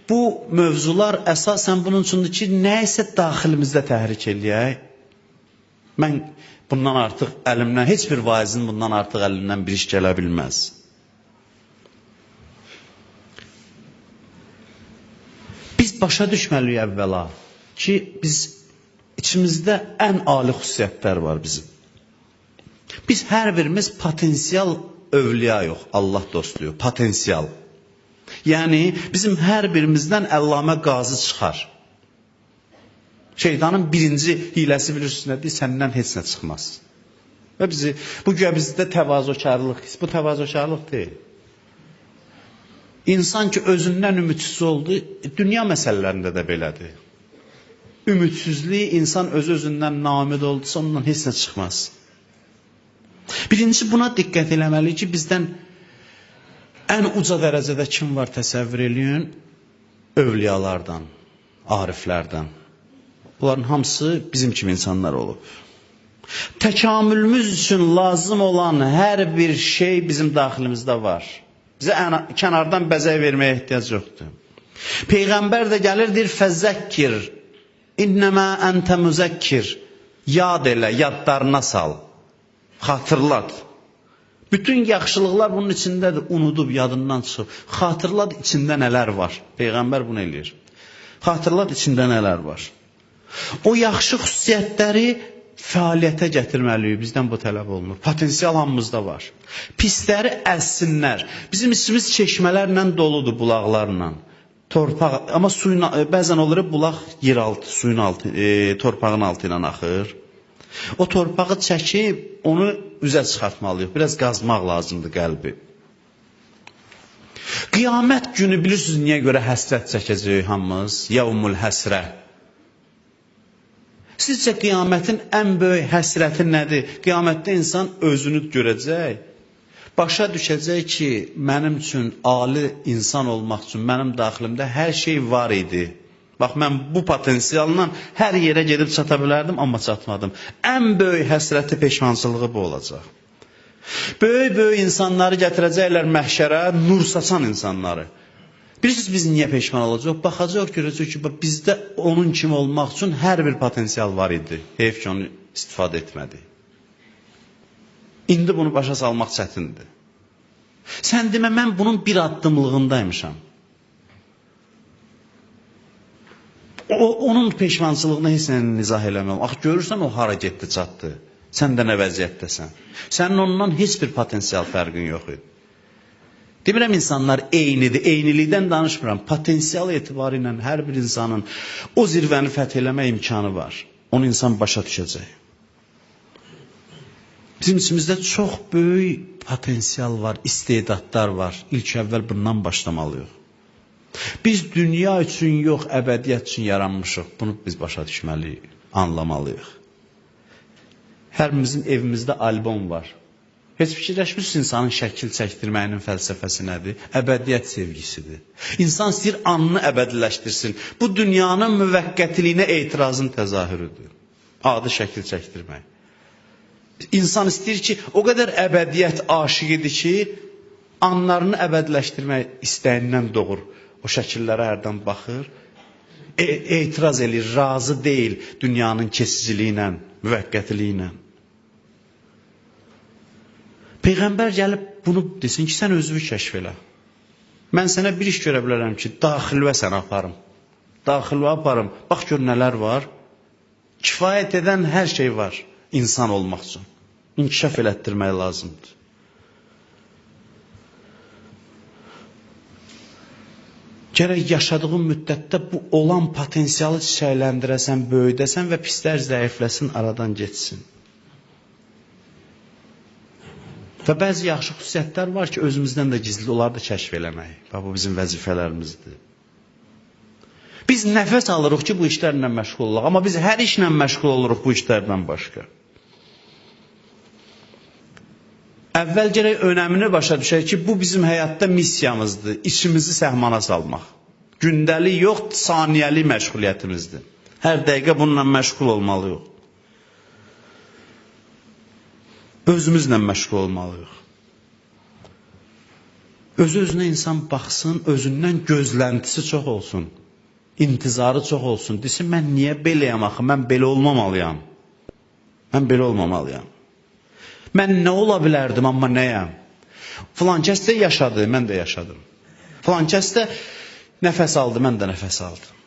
Bu mövzular əsasən bunun üçündür ki, nəyisə daxilimizdə təhrik eləyək. Mən bundan artıq əlimdən, heç bir vaizin bundan artıq əlindən bir iş gələ bilməz. Biz başa düşməliyik əvvəla ki, biz içimizdə ən ali xüsusiyyətlər var bizim. Biz hər birimiz potensial övliya yox, Allah dostuyuq, potensial. Yəni, bizim hər birimizdən Əllamə Qazı çıxar. Şeytanın birinci hiləsi bilirsiniz nədir? Səndən heç nə çıxmaz. Və bizi, bu güya bizdə təvazökarlıq, bu təvazökarlıq deyil. İnsan ki, özündən ümidsiz oldu, dünya məsələlərində də belədir. Ümidsizliyi insan öz-özündən naümid oldusa, ondan heç nə çıxmaz. Birincisi, buna diqqət eləməliyik ki, bizdən ən uca dərəcədə kim var təsəvvür eləyin? Övliyalardan, ariflərdən. Bunların hamısı bizim kimi insanlar olub. Təkamülümüz üçün lazım olan hər bir şey bizim daxilimizdə var. Bizə kənardan bəzək verməyə ehtiyac yoxdur. Peyğəmbər də gəlir, deyir, fəzəkkir, innəmə əntə müzəkkir, yad elə, yadlarına sal, xatırlat. Bütün yaxşılıqlar bunun içindədir, unudub, yadından çıxıb. Xatırlat, içində nələr var. Peyğəmbər bunu eləyir. Xatırlat, içində nələr var. O yaxşı xüsusiyyətləri fəaliyyətə gətirməliyik. Bizdən bu tələb olunur. Potensial hamımızda var. Pisləri əzsinlər. Bizim içimiz çeşmələrlə doludur, bulaqlarla. Torpaq, amma suyun, bəzən olur bulaq yeraltı, suyun altı, torpağın altı ilə axır. O torpağı çəkib onu üzə çıxartmalıyıq. Biraz qazmaq lazımdır qəlbi. Qiyamət günü bilirsiniz niyə görə həsrət çəkəcəyik hamımız? Yevmul həsrə. Sizcə qiyamətin ən böyük həsrəti nədir? Qiyamətdə insan özünü görəcək, başa düşəcək ki, mənim üçün ali insan olmaq üçün mənim daxilimdə hər şey var idi. Bax, mən bu potensialla hər yerə gedib çata bilərdim, amma çatmadım. Ən böyük həsrəti, peşmançılığı bu olacaq. Böyük-böyük insanları gətirəcəklər məhşərə, nur saçan insanları. Bilirsiniz, biz niyə peşman olacaq? Baxacaq, görəcək ki, bizdə onun kimi olmaq üçün hər bir potensial var idi. Heyf ki, onu istifadə etmədik. İndi bunu başa salmaq çətindir. Sən demə, mən bunun bir addımlığındaymışam. Onun peşmançılığını heç nə nizah eləməm. Axı, görürsən, o hara getdi, çatdı. Sən də nə vəziyyətdəsən. Sənin ondan heç bir potensial fərqin yox idi. Demirəm insanlar eynidir, eynilikdən danışmıram. Potensial etibarı ilə hər bir insanın o zirvəni fəth eləmə imkanı var. Onu insan başa düşəcək. Bizim içimizdə çox böyük potensial var, istedadlar var. İlk əvvəl bundan başlamalıyıq. Biz dünya üçün yox, əbədiyyət üçün yaranmışıq. Bunu biz başa düşməliyik, anlamalıyıq. Hər birimizin evimizdə albom var. Heç fikirləşmişsiniz insanın şəkil çəkdirməyinin fəlsəfəsi nədir? Əbədiyyət sevgisidir. İnsan istəyir anını əbədiləşdirsin. Bu dünyanın müvəqqətiliyinə etirazın təzahürüdür. Adi şəkil çəkdirmək. İnsan istəyir ki, o qədər əbədiyyət aşiqidir ki, anlarını əbədiləşdirmək istəyindən doğur. O şəkillərə hərdən baxır, etiraz eləyir, razı deyil dünyanın keçiciliyi ilə, müvəqqətiliyi ilə. Peyğəmbər gəlib bunu desin ki, sən özünü kəşf elə. Mən sənə bir iş görə bilərəm ki, daxilvə sənə aparım. Daxilvə aparım. Bax gör nələr var. Kifayət edən hər şey var insan olmaq üçün. İnkişaf elətdirmək lazımdır. Gərək yaşadığın müddətdə bu olan potensialı çiçəkləndirəsən, böyüdəsən və pislər zəifləsin, aradan getsin. Və bəzi yaxşı xüsusiyyətlər var ki, özümüzdən də gizli, onları da kəşf eləmək. Bax, bu bizim vəzifələrimizdir. Biz nəfəs alırıq ki, bu işlərlə məşğul oluruq. Amma biz hər işlə məşğul oluruq bu işlərdən başqa. Əvvəl gərək önəmini başa düşək ki, bu bizim həyatda missiyamızdır. İçimizi səhmana salmaq. Gündəlik yox, saniyəlik məşğuliyyətimizdir. Hər dəqiqə bununla məşğul olmalıyıq. Özümüzlə məşğul olmalıyıq. Özü-özünə insan baxsın, özündən gözləntisi çox olsun, intizarı çox olsun. Desin, mən niyə beləyəm axı, mən belə olmamalıyam. Mən belə olmamalıyam. Mən nə ola bilərdim, amma nəyəm? Filan kəs də yaşadı, mən də yaşadım. Filan kəs də nəfəs aldı, mən də nəfəs aldım.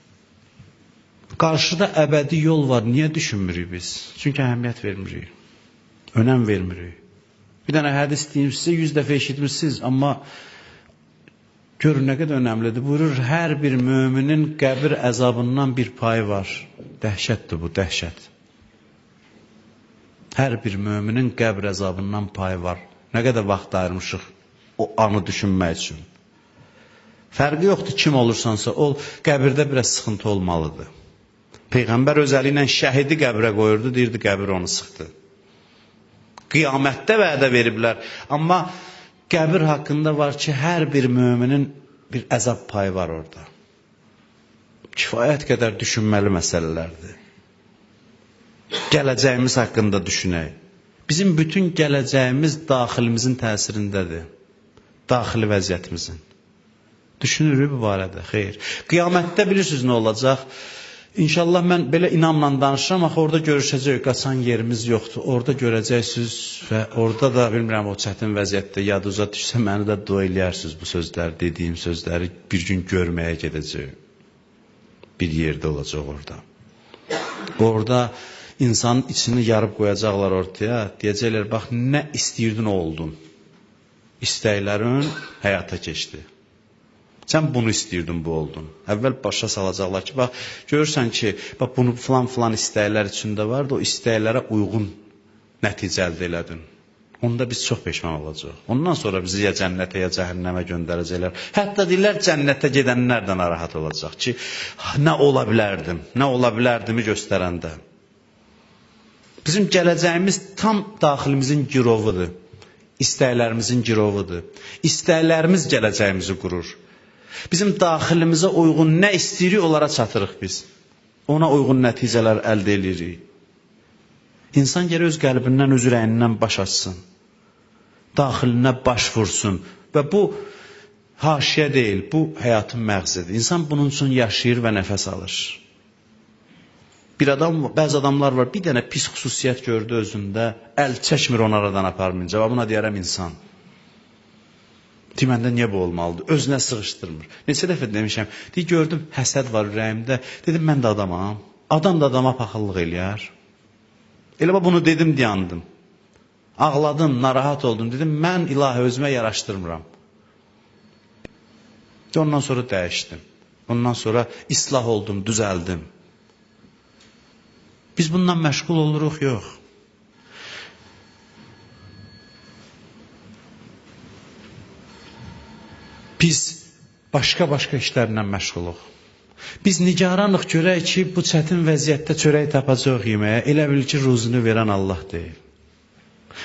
Qarşıda əbədi yol var, niyə düşünmürük biz? Çünki əhəmiyyət vermirik, önəm vermirik. Bir dənə hədis deyim sizə, 100 dəfə eşitmişsiniz, amma görün nə qədər önəmlidir. Buyurur, hər bir müminin qəbir əzabından bir payı var. Dəhşətdir bu, dəhşət. Hər bir müminin qəbir əzabından payı var. Nə qədər vaxt ayırmışıq o anı düşünmək üçün. Fərqi yoxdur, kim olursansa ol, qəbirdə biraz sıxıntı olmalıdır. Peyğəmbər öz əli ilə şəhidi qəbrə qoyurdu, deyirdi, qəbir onu sıxdı. Qiyamətdə vədə veriblər. Amma qəbir haqqında var ki, hər bir müminin bir əzab payı var orada. Kifayət qədər düşünməli məsələlərdir. Gələcəyimiz haqqında düşünək. Bizim bütün gələcəyimiz daxilimizin təsirindədir. Daxili vəziyyətimizin. Düşünürük bu barədə, xeyr. Qiyamətdə bilirsiniz nə olacaq? İnşallah mən belə inamla danışıram, axı orada görüşəcəyik, qaçan yerimiz yoxdur. Orada görəcəksiniz və orada da bilmirəm o çətin vəziyyətdə yaduza düşsə məni də dua eləyərsiniz bu sözlər, dediyim sözləri bir gün görməyə gedəcəyim. Bir yerdə olacaq orada. Orada insanın içini yarıb qoyacaqlar ortaya, deyəcəklər bax nə istəyirdin o oldun. İstəklərin həyata keçdi. Sən bunu istəyirdin, bu oldun. Əvvəl başa salacaqlar ki, bax, görürsən ki, bax, bunu filan-filan istəklər içində vardı, o istəklərə uyğun nəticə əldə elədin. Onda biz çox peşman olacaq. Ondan sonra bizi ya cənnətə, ya cəhənnəmə göndərəcəklər. Hətta deyirlər, cənnətə gedənlər də narahat olacaq ki, nə ola bilərdim, nə ola bilərdimi göstərəndə. Bizim gələcəyimiz tam daxilimizin girovudur. İstəklərimizin girovudur. İstəklərimiz gələcəyimizi qurur. Bizim daxilimizə uyğun nə istəyirik, onlara çatırıq biz. Ona uyğun nəticələr əldə edirik. İnsan gərək öz qəlbindən, öz ürəyindən baş açsın. Daxilinə baş vursun. Və bu haşiyə deyil, bu həyatın məğzidir. İnsan bunun üçün yaşayır və nəfəs alır. Bir adam, bəzi adamlar var, bir dənə pis xüsusiyyət gördü özündə, əl çəkmir onu aradan aparmayınca. Buna deyərəm insan. Deyir, məndə niyə bu olmalıdır? Özünə sığışdırmır. Neçə dəfə demişəm, deyir, gördüm, həsəd var ürəyimdə. Dedim, mən də adamam. Adam da adama paxıllıq eləyər. Elə bax, bunu dedim, dayandım. Ağladım, narahat oldum. Dedim, mən ilahi özümə yaraşdırmıram. Ondan sonra dəyişdim. Ondan sonra islah oldum, düzəldim. Biz bundan məşğul oluruq, yox. Biz başqa-başqa işlərlə məşğuluq. Biz nigaranıq görək ki, bu çətin vəziyyətdə çörək tapacaq yeməyə, elə bil ki, ruzunu verən Allah deyil.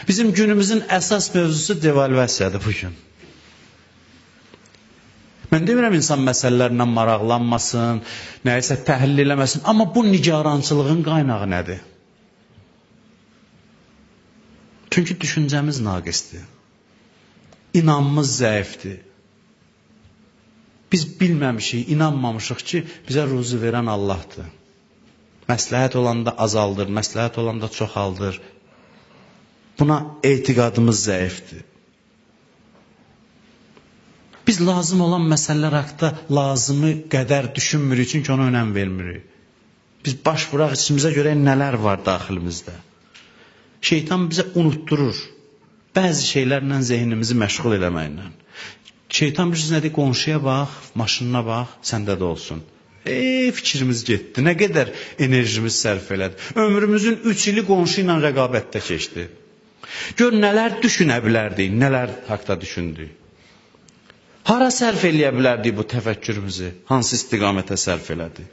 Bizim günümüzün əsas mövzusu devalvasiyadır bugün. Mən demirəm insan məsələlərlə maraqlanmasın, nəyisə təhlil eləməsin, amma bu nigarançılığın qaynağı nədir? Çünki düşüncəmiz naqisdir. İnanımız zəifdir. Biz bilməmişik, inanmamışıq ki, bizə ruzu verən Allahdır. Məsləhət olanda azaldır, məsləhət olanda çoxaldır. Buna etiqadımız zəifdir. Biz lazım olan məsələlər haqda lazımı qədər düşünmürük, çünki ona önəm vermirik. Biz baş vuraq içimizə görə nələr var daxilimizdə. Şeytan bizə unutdurur. Bəzi şeylərlə zehnimizi məşğul eləməklə. Şeytan bilirsiniz nədir? Qonşuya bax, maşınına bax, səndə də olsun. Fikrimiz getdi. Nə qədər enerjimiz sərf elədi. Ömrümüzün 3 ili qonşu ilə rəqabətdə keçdi. Gör, nələr düşünə bilərdik, nələr haqda düşündük. Hara sərf eləyə bilərdik bu təfəkkürümüzü? Hansı istiqamətə sərf elədi?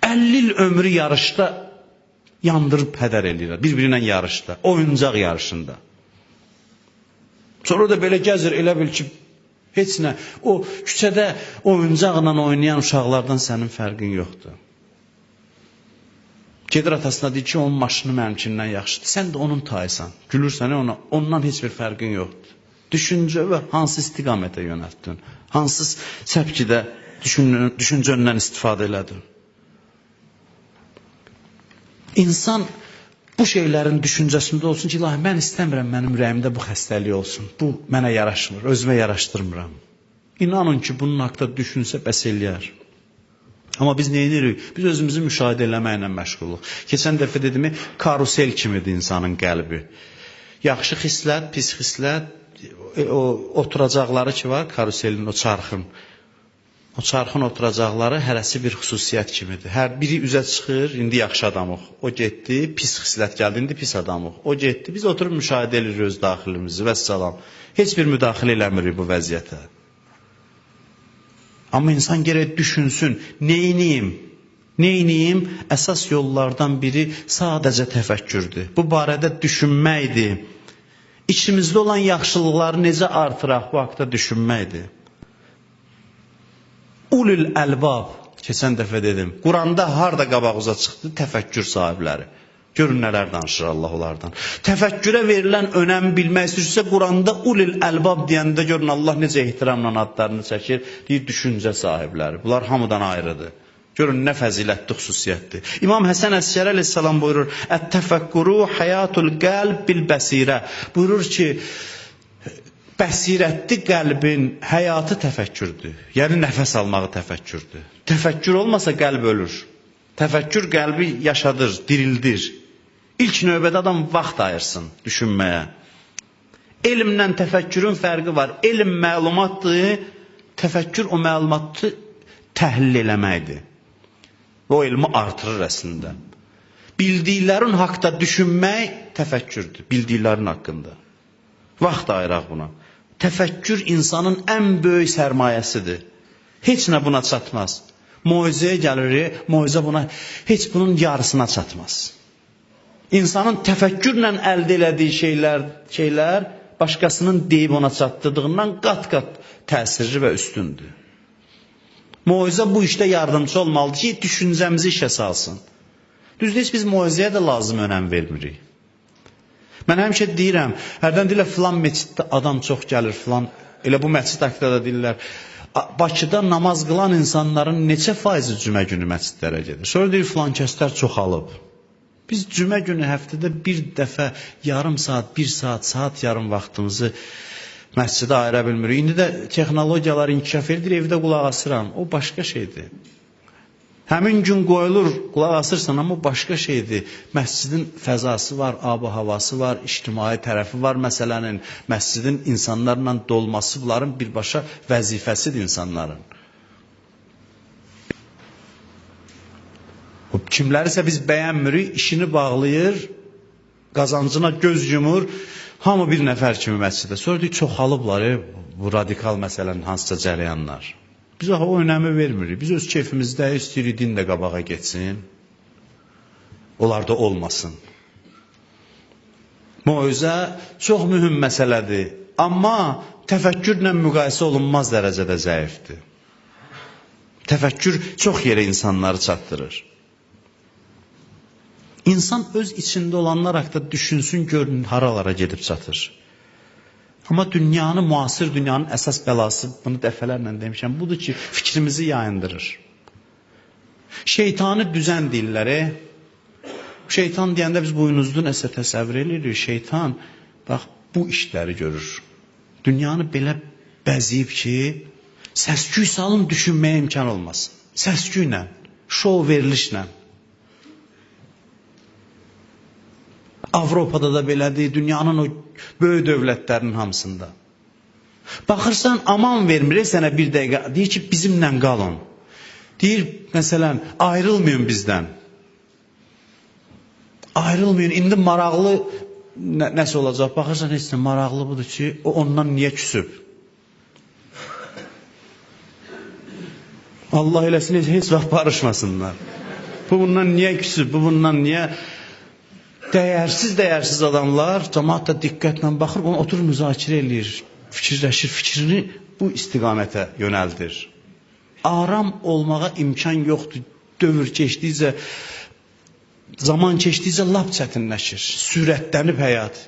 50 il ömrü yarışda yandırıb hədər eləyirlər. Bir-birinə yarışda, oyuncaq yarışında. Sonra da belə gəzir, elə bil ki, heç nə. O küçədə oyuncaqla oynayan uşaqlardan sənin fərqin yoxdur. Gedir atasına deyir ki, onun maşını mənimkindən yaxşıdır. Sən də onun tayısan. Gülürsən ona, ondan heç bir fərqin yoxdur. Düşüncə və hansı istiqamətə yönəltdin? Hansı səpkidə düşüncəndən istifadə elədin? İnsan bu şeylərin düşüncəsində olsun ki, ilahi, mən istəmirəm mənim ürəyimdə bu xəstəlik olsun. Bu mənə yaraşmır, özümə yaraşdırmıram. İnanın ki, bunun haqqında düşünsə bəs eləyər. Amma biz nə edirik? Biz özümüzü müşahidə eləməklə məşğuluq. Keçən dəfə dedim, karusel kimidir insanın qəlbi. Yaxşı xislət, pis xislət, o oturacaqları ki var, karuselin, o çarxın. O çarxın oturacaqları hərəsi bir xüsusiyyət kimidir. Hər biri üzə çıxır, indi yaxşı adamıq. O getdi, pis xislət gəldi, indi pis adamıq. O getdi, biz oturub müşahidə edirik öz daxilimizi, vəssalam. Heç bir müdaxilə eləmirik bu vəziyyətə. Amma insan gərək düşünsün, neyniyim? Neyniyim? Əsas yollardan biri sadəcə təfəkkürdür. Bu barədə düşünməkdir. İçimizdə olan yaxşılıqları necə artıraq, bu haqda düşünməkdir. Ulul əlbab, keçən dəfə dedim, Quranda harda qabağıza çıxdı? Təfəkkür sahibləri. Görün nələr danışır Allah onlardan. Təfəkkürə verilən önəmi bilmək istəyirsə, Quranda ulul əlbab deyəndə görün Allah necə ehtiramla adlarını çəkir. Deyir, düşüncə sahibləri. Bunlar hamıdan ayrıdır. Görün nə fəzilətli xüsusiyyətdir. İmam Həsən Əsgəri əleyhissalam buyurur, Ət-təfəkkuru həyatul qəlb bil bəsirə. Buyurur ki, bəsirətli qəlbin həyatı təfəkkürdür. Yəni nəfəs almağı təfəkkürdür. Təfəkkür olmasa qəlb ölür. Təfəkkür qəlbi yaşadır, dirildir. İlk növbədə adam vaxt ayırsın düşünməyə. Elmlə təfəkkürün fərqi var. Elm məlumatdır, təfəkkür o məlumatı təhlil eləməkdir. Və o elmi artırır əslində. Bildiklərin haqda düşünmək təfəkkürdür. Bildiklərin haqqında. Vaxt ayıraq buna. Təfəkkür insanın ən böyük sərmayəsidir. Heç nə buna çatmaz. Moizəyə gəlir, moizə buna heç bunun yarısına çatmaz. İnsanın təfəkkürlə əldə elədiyi şeylər başqasının deyib ona çatdırdığından qat-qat təsirli və üstündür. Moizə bu işdə yardımcı olmalıdır ki, düşüncəmizi işə salsın. Düzdür, heç biz moizəyə də lazım önəm vermirik. Mən həmişə deyirəm, hərdən deyirlər filan məsciddə adam çox gəlir filan, elə bu məscid haqqında da deyirlər. Bakıda namaz qılan insanların neçə faizi cümə günü məscidlərə gedir? Sonra deyir filan kəslər çoxalıb. Biz cümə günü həftədə bir dəfə yarım saat, bir saat, saat yarım vaxtımızı məscidə ayıra bilmirik. İndi də texnologiyalar inkişaf edir, evdə qulaq asıram. O başqa şeydir. Həmin gün qoyulur, qulaq asırsan, amma o başqa şeydir. Məscidin fəzası var, ab-havası var, ictimai tərəfi var məsələnin. Məscidin insanlarla dolması bunların birbaşa vəzifəsidir insanların. Kimlərisə biz bəyənmirik, işini bağlayır, qazancına göz yumur, hamı bir nəfər kimi məscidə. Sonra deyir, çoxalıblar bu radikal məsələnin hansısa cərəyanlar. Biz axı o önəmi vermirik. Biz öz keyfimizdə istəyirik din də qabağa getsin, onlar da olmasın. Moizə çox mühüm məsələdir, amma təfəkkürlə müqayisə olunmaz dərəcədə zəifdir. Təfəkkür çox yerə insanları çatdırır. İnsan öz içində olanlar haqqında düşünsün, görün haralara gedib çatır. Amma dünyanı, müasir dünyanın əsas bəlası, bunu dəfələrlə demişəm, budur ki, fikrimizi yayındırır. Şeytani düzən deyirlər. Şeytan deyəndə biz buynuzlu nəsə təsəvvür edirik. Şeytan, bax, bu işləri görür. Dünyanı belə bəziyib ki, səs-küy salın, düşünməyə imkan olmasın. Səs-küylə, şou verilişlə. Avropada da belədir, dünyanın o böyük dövlətlərinin hamısında. Baxırsan, aman vermir sənə bir dəqiqə, deyir ki, bizimlə qalın. Deyir, məsələn, ayrılmayın bizdən. Ayrılmayın, indi maraqlı nəsə olacaq. Baxırsan, heç nə maraqlı budur ki, o ondan niyə küsüb? Allah eləsin, heç vaxt barışmasınlar. Bu bundan niyə küsüb, bu bundan niyə... Dəyərsiz adamlar cəmaat da diqqətlə baxır, onu oturur müzakirə eləyir, fikirləşir, fikrini bu istiqamətə yönəldir. Aram olmağa imkan yoxdur. Dövr keçdikcə, zaman keçdikcə lap çətinləşir. Sürətlənib həyat.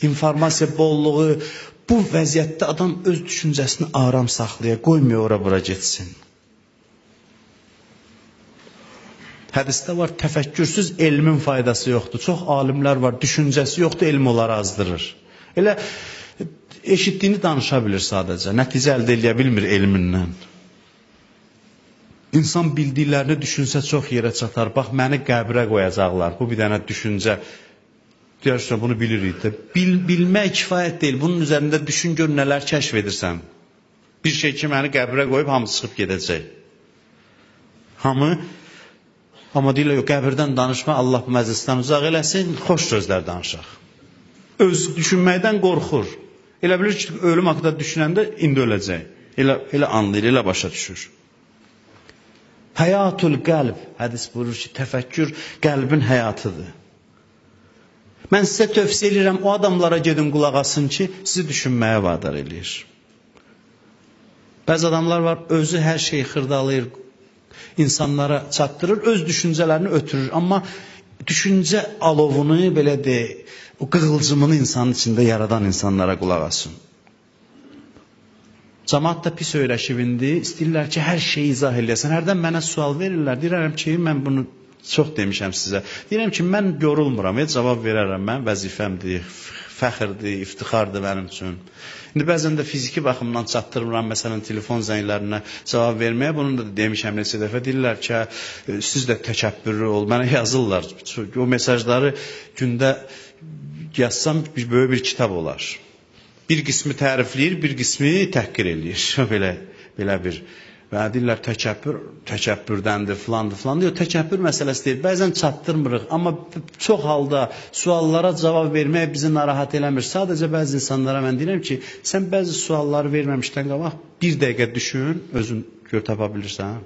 İnformasiya bolluğu, Bu vəziyyətdə adam öz düşüncəsini aram saxlaya, qoymuyor ora-bura getsin. Hədisdə var, təfəkkürsüz elmin faydası yoxdur. Çox alimlər var, düşüncəsi yoxdur, elm onları azdırır. Elə eşitdiyini danışa bilir sadəcə, nəticə əldə eləyə bilmir elmindən. İnsan bildiklərini düşünsə çox yerə çatar. Bax, məni qəbrə qoyacaqlar. Bu bir dənə düşüncə. Deyərsən, bunu bilirik də. Bilmək kifayət deyil. Bunun üzərində düşün, gör nələr kəşf edirsən. Bir şey ki, məni qəbrə qoyub hamı çıxıb gedəcək. Hamı, amma deyirlər, yox, qəbirdən danışma, Allah bu məclisdən uzaq eləsin, xoş sözlər danışaq. Öz düşünməkdən qorxur. Elə bilir ki, ölüm haqqında düşünəndə indi öləcək. Elə anlayır, elə başa düşür. Həyatul qəlb, hədis buyurur ki, təfəkkür qəlbin həyatıdır. Mən sizə tövsiyə edirəm, o adamlara gedin qulaq asın ki, sizi düşünməyə vadar eləyir. Bəzi adamlar var, özü hər şeyi xırdalayır, insanlara çatdırır, öz düşüncələrini ötürür. Amma düşüncə alovunu, belə deyək, o qığılcımını insanın içində yaradan insanlara qulaq asın. Camaat da pis öyrəşib indi, istəyirlər ki, hər şeyi izah eləyəsən. Hərdən mənə sual verirlər, deyirəm ki, mən bunu çox demişəm sizə. Deyirəm ki, mən yorulmuram, cavab verərəm, mən vəzifəmdir, fəxirdir, iftixardır mənim üçün. İndi bəzən də fiziki baxımdan çatdırmıram, məsələn, telefon zənglərinə cavab verməyə. Bunu da demişəm neçə dəfə. Deyirlər ki, siz də təkəbbürlü ol, mənə yazırlar. O mesajları gündə yazsam bir böyük bir kitab olar. Bir qismi tərifləyir, bir qismi təhqir eləyir. Belə bir. Və deyirlər təkəbbür, təkəbbürdəndir, filandır, filandır. Yox, təkəbbür məsələsi deyil. Bəzən çatdırmırıq, amma çox halda suallara cavab vermək bizi narahat eləmir. Sadəcə bəzi insanlara mən deyirəm ki, sən bəzi sualları verməmişdən qabaq bir dəqiqə düşün, özün gör tapa bilirsən.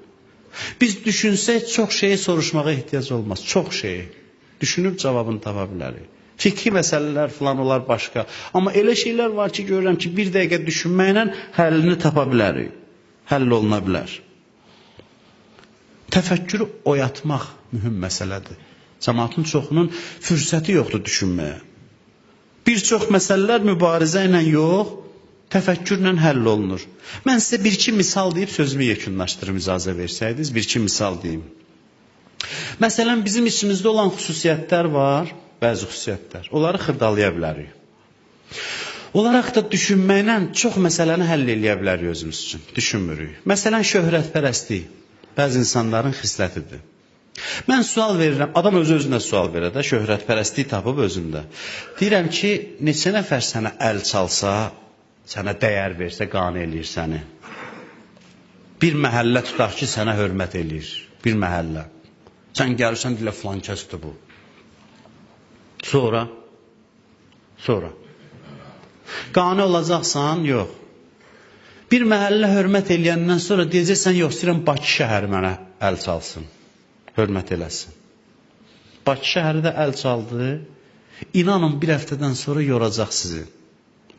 Biz düşünsək çox şeyi soruşmağa ehtiyac olmaz. Çox şeyi. Düşünüb cavabını tapa bilərik. Fikri məsələlər filan olar başqa. Amma elə şeylər var ki, görürəm ki, bir dəqiqə düşünməklə həllini tapa bilərik. Həll oluna bilər. Təfəkkürü oyatmaq mühüm məsələdir. Cəmaatın çoxunun fürsəti yoxdur düşünməyə. Bir çox məsələlər mübarizə ilə yox, təfəkkürlə həll olunur. Mən sizə bir-iki misal deyib sözümü yekunlaşdırım, icazə versəydiniz, bir-iki misal deyim. Məsələn, bizim içimizdə olan xüsusiyyətlər var, bəzi xüsusiyyətlər. Onları xırdalaya bilərik. Onlaraq da düşünməklə çox məsələni həll eləyə bilərik özümüz üçün. Düşünmürük. Məsələn, şöhrətpərəstlik bəzi insanların xislətidir. Mən sual verirəm, adam öz-özünə sual verir də, şöhrətpərəstlik tapıb özündə. Deyirəm ki, neçə nəfər sənə əl çalsa, sənə dəyər versə, qane eləyir səni. Bir məhəllə tutaq ki, sənə hörmət eləyir. Bir məhəllə. Sən gəlirsən, dilə filan kəsdir bu. Sonra. Qane olacaqsan, yox. Bir məhəllə hörmət eləyəndən sonra deyəcəksən, yox, istəyirəm Bakı şəhəri mənə əl çalsın, hörmət eləsin. Bakı şəhəri də əl çaldı. İnanın, bir həftədən sonra yoracaq sizi.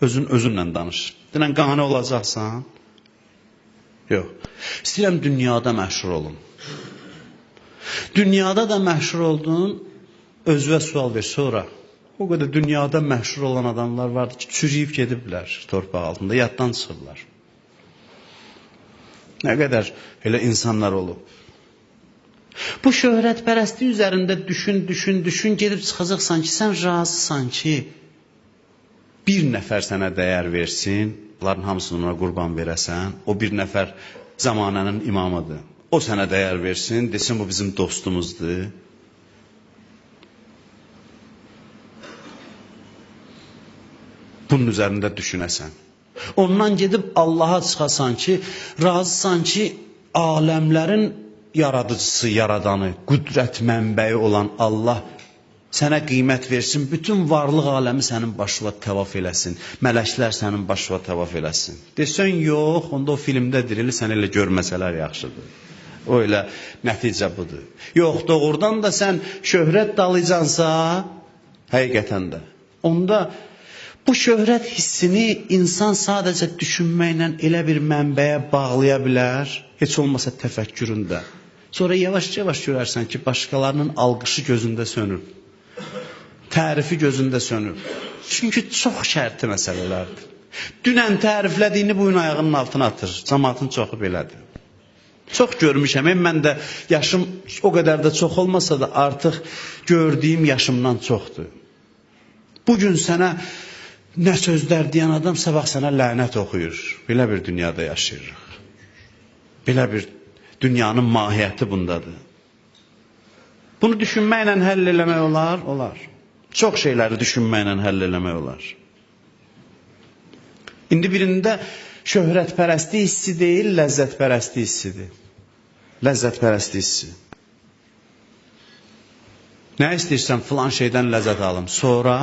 Özünlə danış. Deyirəm, qane olacaqsan? Yox. İstəyirəm dünyada məşhur olum. Dünyada da məşhur oldun, özünə sual ver sonra. O qədər dünyada məşhur olan adamlar vardı ki, çürüyüb gediblər torpaq altında, yaddan çıxıblar. Nə qədər elə insanlar olub. Bu şöhrətpərəstlik üzərində düşün, düşün, düşün, gedib çıxacaqsan ki, sən razısan ki, bir nəfər sənə dəyər versin, bunların hamısını ona qurban verəsən, o bir nəfər zamanənin imamıdır. O sənə dəyər versin, desin bu bizim dostumuzdur. Bunun üzərində düşünəsən. Ondan gedib Allaha çıxasan ki, razısan ki, aləmlərin yaradıcısı, yaradanı, qüdrət mənbəyi olan Allah sənə qiymət versin, bütün varlıq aləmi sənin başına təvaf eləsin, mələklər sənin başına təvaf eləsin. Desən, yox, onda o filmdə dirilir, sən elə görməsələr yaxşıdır. O elə nəticə budur. Yox, doğrudan da sən şöhrət dalıcansa, həqiqətən də, onda bu şöhrət hissini insan sadəcə düşünməklə elə bir mənbəyə bağlaya bilər, heç olmasa təfəkküründə. Sonra yavaş-yavaş görərsən ki, başqalarının alqışı gözündə sönür, tərifi gözündə sönür. Çünki çox şərti məsələlərdir. Dünən təriflədiyini bu gün ayağının altına atır. Cəmaatın çoxu belədir. Çox görmüşəm. Mən də yaşım o qədər də çox olmasa da artıq gördüyüm yaşımdan çoxdur. Bugün sənə nə sözlər deyən adam sabah sənə lənət oxuyur. Belə bir dünyada yaşayırıq. Belə bir dünyanın mahiyyəti bundadır. Bunu düşünməklə həll eləmək olar? Olar. Çox şeyləri düşünməklə həll eləmək olar. İndi birində şöhrətpərəstlik hissi deyil, ləzzətpərəstlik hissidir. Ləzzətpərəstlik hissi. Nə istəyirsən filan şeydən ləzzət alım. Sonra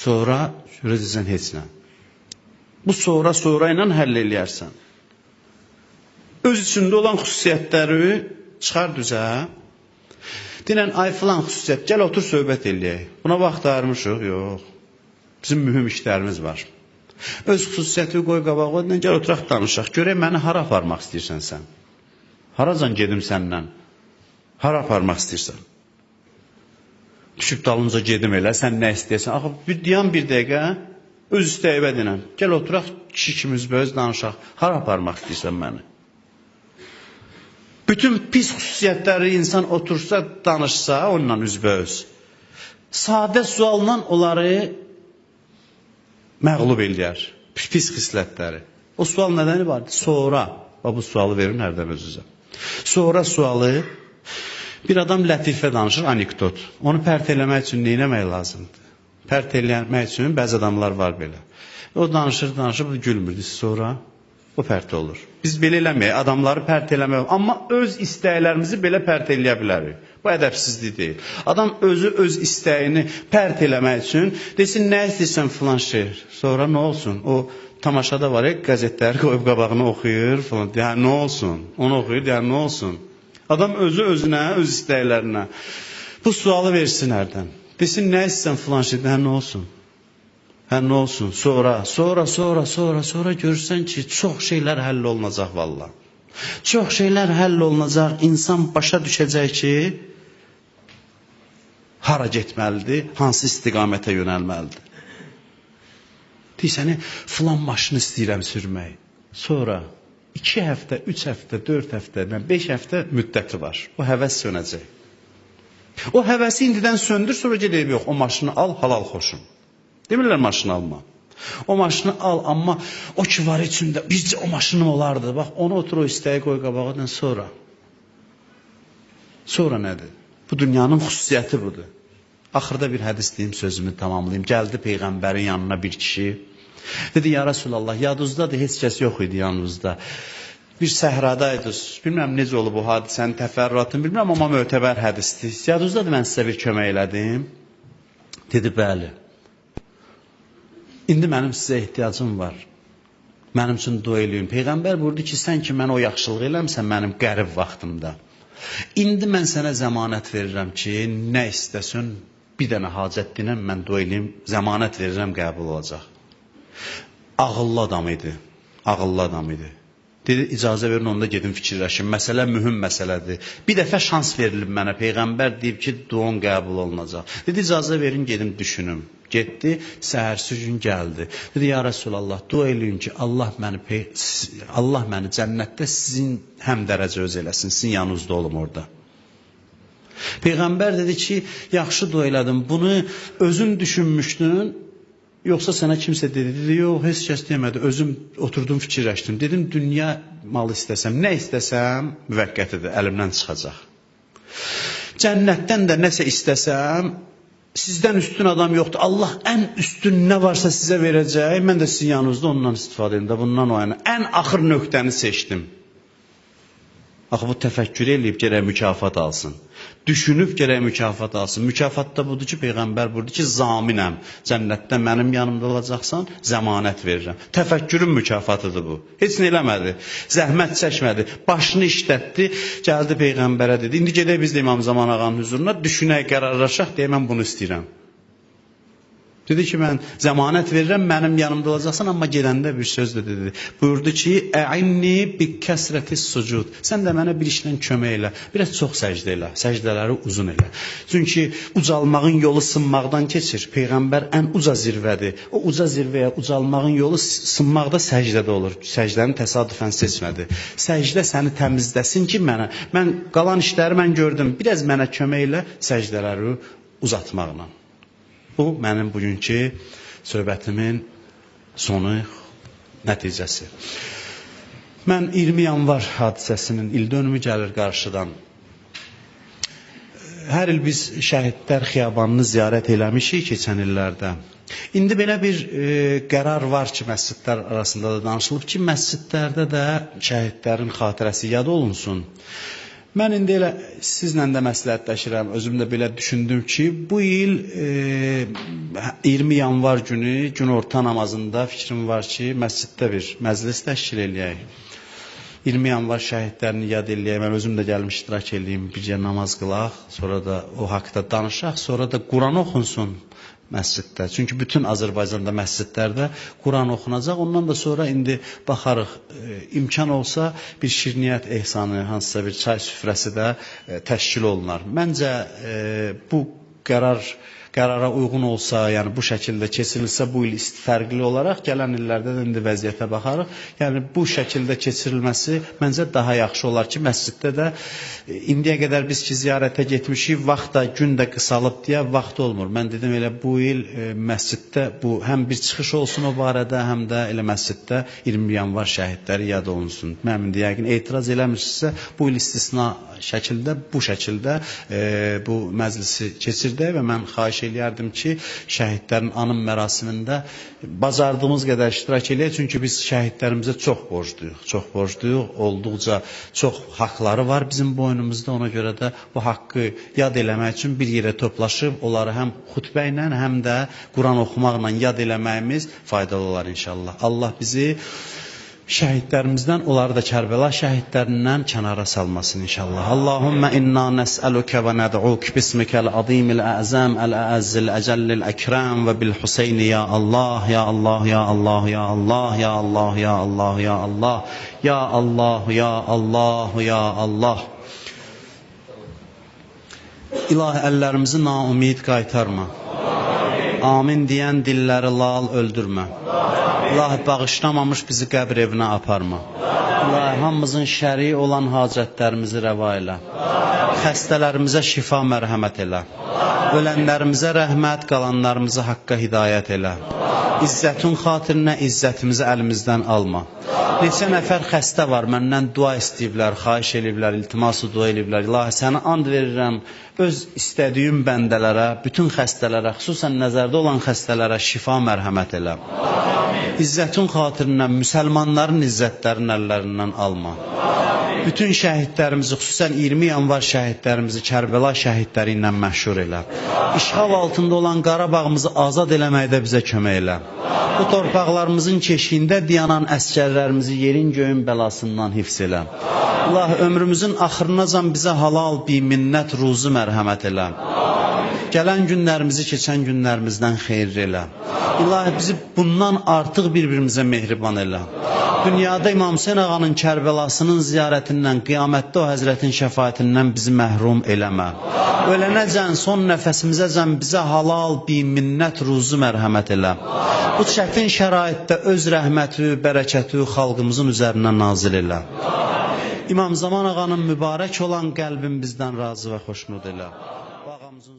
görəcəksən heç nə. Bu sonra ilə həll eləyərsən. Öz içində olan xüsusiyyətləri çıxar düzə. Denən, ay filan xüsusiyyət, gəl otur söhbət eləyək. Buna vaxt ayırmışıq? Yox. Bizim mühüm işlərimiz var. Öz xüsusiyyəti qoy qabağa, denən, gəl oturaq danışaq. Görək məni hara aparmaq istəyirsən sən? Haracan gedim səndən? Hara aparmaq istəyirsən? Düşüb dalınca gedim elə, sən nə istəyirsən? Axı, bir dayan bir dəqiqə, öz istəyivə denən. Gəl oturaq, kişi kimi üzbəüz danışaq. Hara aparmaq istəyirsən məni? Bütün pis xüsusiyyətləri insan otursa, danışsa, onunla üzbəüz. Sadə sualla onları məğlub eləyər. Pis xislətləri. O sual nədən ibarətdir? Sonra. Bax, bu sualı verin hərdən özünüzə. Sonra sualı, bir adam lətifə danışır, anekdot. Onu pərt eləmək üçün nə eləmək lazımdır? Pərt eləmək üçün bəzi adamlar var belə. O danışır, danışır, bu gülmürdü. Sonra o pərt olur. Biz belə eləməyək, adamları pərt eləməyək. Amma öz istəklərimizi belə pərt eləyə bilərik. Bu ədəbsizlik deyil. Adam özü öz istəyini pərt eləmək üçün desin, nə istəyirsən filan şey. Sonra nə olsun? O tamaşada var ya, qəzetləri qoyub qabağını oxuyur filan. Deyər, nə olsun? Onu oxuyur, deyər, nə olsun? Adam özü özünə, öz istəklərinə bu sualı versin hərdən. Desin, nə istəyirsən filan şey, deyər, nə olsun? Hə, nə olsun? Sonra görürsən ki, çox şeylər həll olunacaq valla. Çox şeylər həll olunacaq, insan başa düşəcək ki, hara getməlidir, hansı istiqamətə yönəlməlidir. Deyirsən, filan maşını istəyirəm sürmək. Sonra 2 həftə, 3 həftə, 4 həftə, 5 həftə müddəti var. O həvəs sönəcək. O həvəsi indidən söndür, sonra gedib yox, o maşını al, halal xoşum. Demirlər maşını alma. O maşını al, amma o ki var içində, bircə o maşınım olardı. Bax, onu otur o istəyi qoy qabağından sonra. Sonra nədir? Bu dünyanın xüsusiyyəti budur. Axırda bir hədis deyim, sözümü tamamlayayım. Gəldi Peyğəmbərin yanına bir kişi. Dedi, ya Rəsulallah, yadınızdadır, heç kəs yox idi yanınızda. Bir səhradaydınız. Bilmirəm necə olub bu hadisənin təfərrüatını, bilmirəm, amma mötəbər hədisdir. Yadınızdadır, mən sizə bir kömək elədim. Dedi, bəli. İndi mənim sizə ehtiyacım var. Mənim üçün dua eləyin. Peyğəmbər buyurdu ki, sən ki mənə o yaxşılıq eləmsən mənim qərib vaxtımda. İndi mən sənə zəmanət verirəm ki, nə istəsən, bir dənə hacət dinəm, mən dua eləyim, zəmanət verirəm, qəbul olacaq. Ağıllı adam idi. Ağıllı adam idi. Dedi, icazə verin, onda gedim fikirləşim. Məsələ mühüm məsələdir. Bir dəfə şans verilib mənə. Peyğəmbər deyib ki, duan qəbul olunacaq. Dedi, icazə verin, gedim düşünüm. Getdi, səhərsi gün gəldi. Dedi, ya Rəsulallah, dua eləyin ki, Allah məni cənnətdə sizin həm dərəcə öz eləsin, sizin yanınızda olum orada. Peyğəmbər dedi ki, yaxşı dua elədim, bunu özün düşünmüşdün, yoxsa sənə kimsə dedi? Dedi, yox, heç kəs demədi, özüm oturdum, fikirləşdim. Dedim, dünya malı istəsəm, nə istəsəm, müvəqqətidir, əlimdən çıxacaq. Cənnətdən də nəsə istəsəm, sizdən üstün adam yoxdur. Allah ən üstün nə varsa sizə verəcək, mən də sizin yanınızda ondan istifadə edim də, bundan o yana. Ən axır nöqtəni seçdim. Axı bu təfəkkür eləyib gərək mükafat alsın. Düşünüb gərək mükafat alsın. Mükafat da budur ki, Peyğəmbər buyurdu ki, zaminəm. Cənnətdə mənim yanımda olacaqsan, zəmanət verirəm. Təfəkkürün mükafatıdır bu. Heç nə eləmədi. Zəhmət çəkmədi. Başını işlətdi. Gəldi Peyğəmbərə dedi. İndi gedək biz də İmam Zaman ağanın hüzuruna, düşünək, qərarlaşaq deyə mən bunu istəyirəm. Dedi ki, mən zəmanət verirəm, mənim yanımda olacaqsan, amma gedəndə bir söz də dedi. Buyurdu ki, "Əinni bi kəsrətis sucud." Sən də mənə bir işlə kömək elə. Biraz çox səcdə elə, səcdələri uzun elə. Çünki ucalmağın yolu sınmaqdan keçir. Peyğəmbər ən uca zirvədir. O uca zirvəyə ucalmağın yolu sınmaqda səcdədə olur. Səcdəni təsadüfən seçmədi. Səcdə səni təmizləsin ki, mənə. Mən qalan işləri mən gördüm. Biraz mənə kömək elə səcdələri uzatmaqla. Bu mənim bugünkü söhbətimin sonu, nəticəsi. Mən 20 yanvar hadisəsinin ildönümü gəlir qarşıdan. Hər il biz Şəhidlər Xiyabanını ziyarət eləmişik keçən illərdə. İndi belə bir qərar var ki, məscidlər arasında da danışılıb ki, məscidlərdə də şəhidlərin xatirəsi yad olunsun. Mən indi elə sizlə də məsləhətləşirəm, özüm də belə düşündüm ki, bu il 20 yanvar günü günorta namazında fikrim var ki, məsciddə bir məclis təşkil eləyək. 20 yanvar şəhidlərini yad eləyək, mən özüm də gəlmiş iştirak eləyim, bircə namaz qılaq, sonra da o haqda danışaq, sonra da Quran oxunsun məsciddə. Çünki bütün Azərbaycanda məscidlərdə Quran oxunacaq. Ondan da sonra indi baxarıq, imkan olsa bir şirniyyat ehsanı, hansısa bir çay süfrəsi də təşkil olunar. Məncə bu qərara uyğun olsa, yəni bu şəkildə keçirilsə bu il fərqli olaraq gələn illərdə də indi vəziyyətə baxarıq. Yəni bu şəkildə keçirilməsi məncə daha yaxşı olar ki, məsciddə də indiyə qədər biz ki ziyarətə getmişik, vaxt da gün də qısalıb deyə vaxt olmur. Mən dedim elə bu il məsciddə bu həm bir çıxış olsun o barədə, həm də elə məsciddə 20 yanvar şəhidləri yad olunsun. Mən indi yəqin etiraz eləmirsinizsə, bu il istisna şəkildə bu şəkildə bu məclisi keçirdək və mən xahiş eləyərdim ki, şəhidlərin anım mərasimində bacardığımız qədər iştirak eləyək, çünki biz şəhidlərimizə çox borcluyuq, çox borcluyuq, olduqca çox haqları var bizim boynumuzda, ona görə də bu haqqı yad eləmək üçün bir yerə toplaşıb onları həm xutbə ilə, həm də Quran oxumaqla yad eləməyimiz faydalı olar inşallah. Allah bizi şəhidlərimizdən, onları da Kərbəla şəhidlərindən kənara salmasın inşallah. Allahümmə inna nəsəluke və nəd'uk bismikəl azimil əzəm, əl-əəzzil əcəllil əkrəm və bil Hüseyni ya Allah, ya Allah, ya Allah, ya Allah, ya Allah, ya Allah, ya Allah, ya Allah, ya Allah, ya Allah. İlahi əllərimizi naümid qaytarma. Amin deyən dilləri lal öldürmə. İlahi bağışlamamış bizi qəbr evinə aparma. İlahi hamımızın şəri olan hacətlərimizi rəva elə. Xəstələrimizə şifa mərhəmət elə. Ölənlərimizə rəhmət, qalanlarımızı haqqa hidayət elə. İzzətin xatirinə izzətimizi əlimizdən alma. Neçə nəfər xəstə var, məndən dua istəyiblər, xahiş eləyiblər, iltiması dua eləyiblər. İlahi sənə and verirəm, öz istədiyim bəndələrə, bütün xəstələrə, xüsusən nəzərdə olan xəstələrə şifa mərhəmət elə. İzzətin xatirinə müsəlmanların izzətlərini əllərindən alma. Bütün şəhidlərimizi, xüsusən 20 yanvar şəhidlərimizi Kərbəla şəhidləri ilə məşhur elə. İşğal altında olan Qarabağımızı azad eləməkdə bizə kömək elə. Bu torpaqlarımızın keşiyində dayanan əsgərlərimizi yerin göyün bəlasından hifz elə. İlahi ömrümüzün axırınacan bizə halal, biminnət ruzu mərhəmət elə. Gələn günlərimizi keçən günlərimizdən xeyirli elə. İlahi bizi bundan artıq bir-birimizə mehriban elə. Dünyada İmam Hüseyn ağanın Kərbəlasının ziyarətindən, qiyamətdə o həzrətin şəfaətindən bizi məhrum eləmə. Ölənəcən, son nəfəsimizəcən bizə halal, biminnət ruzu mərhəmət elə. Bu çətin şəraitdə öz rəhməti, bərəkəti xalqımızın üzərinə nazil elə. İmam Zaman ağanın mübarək olan qəlbin bizdən razı və xoşnud elə. Bu ağamızın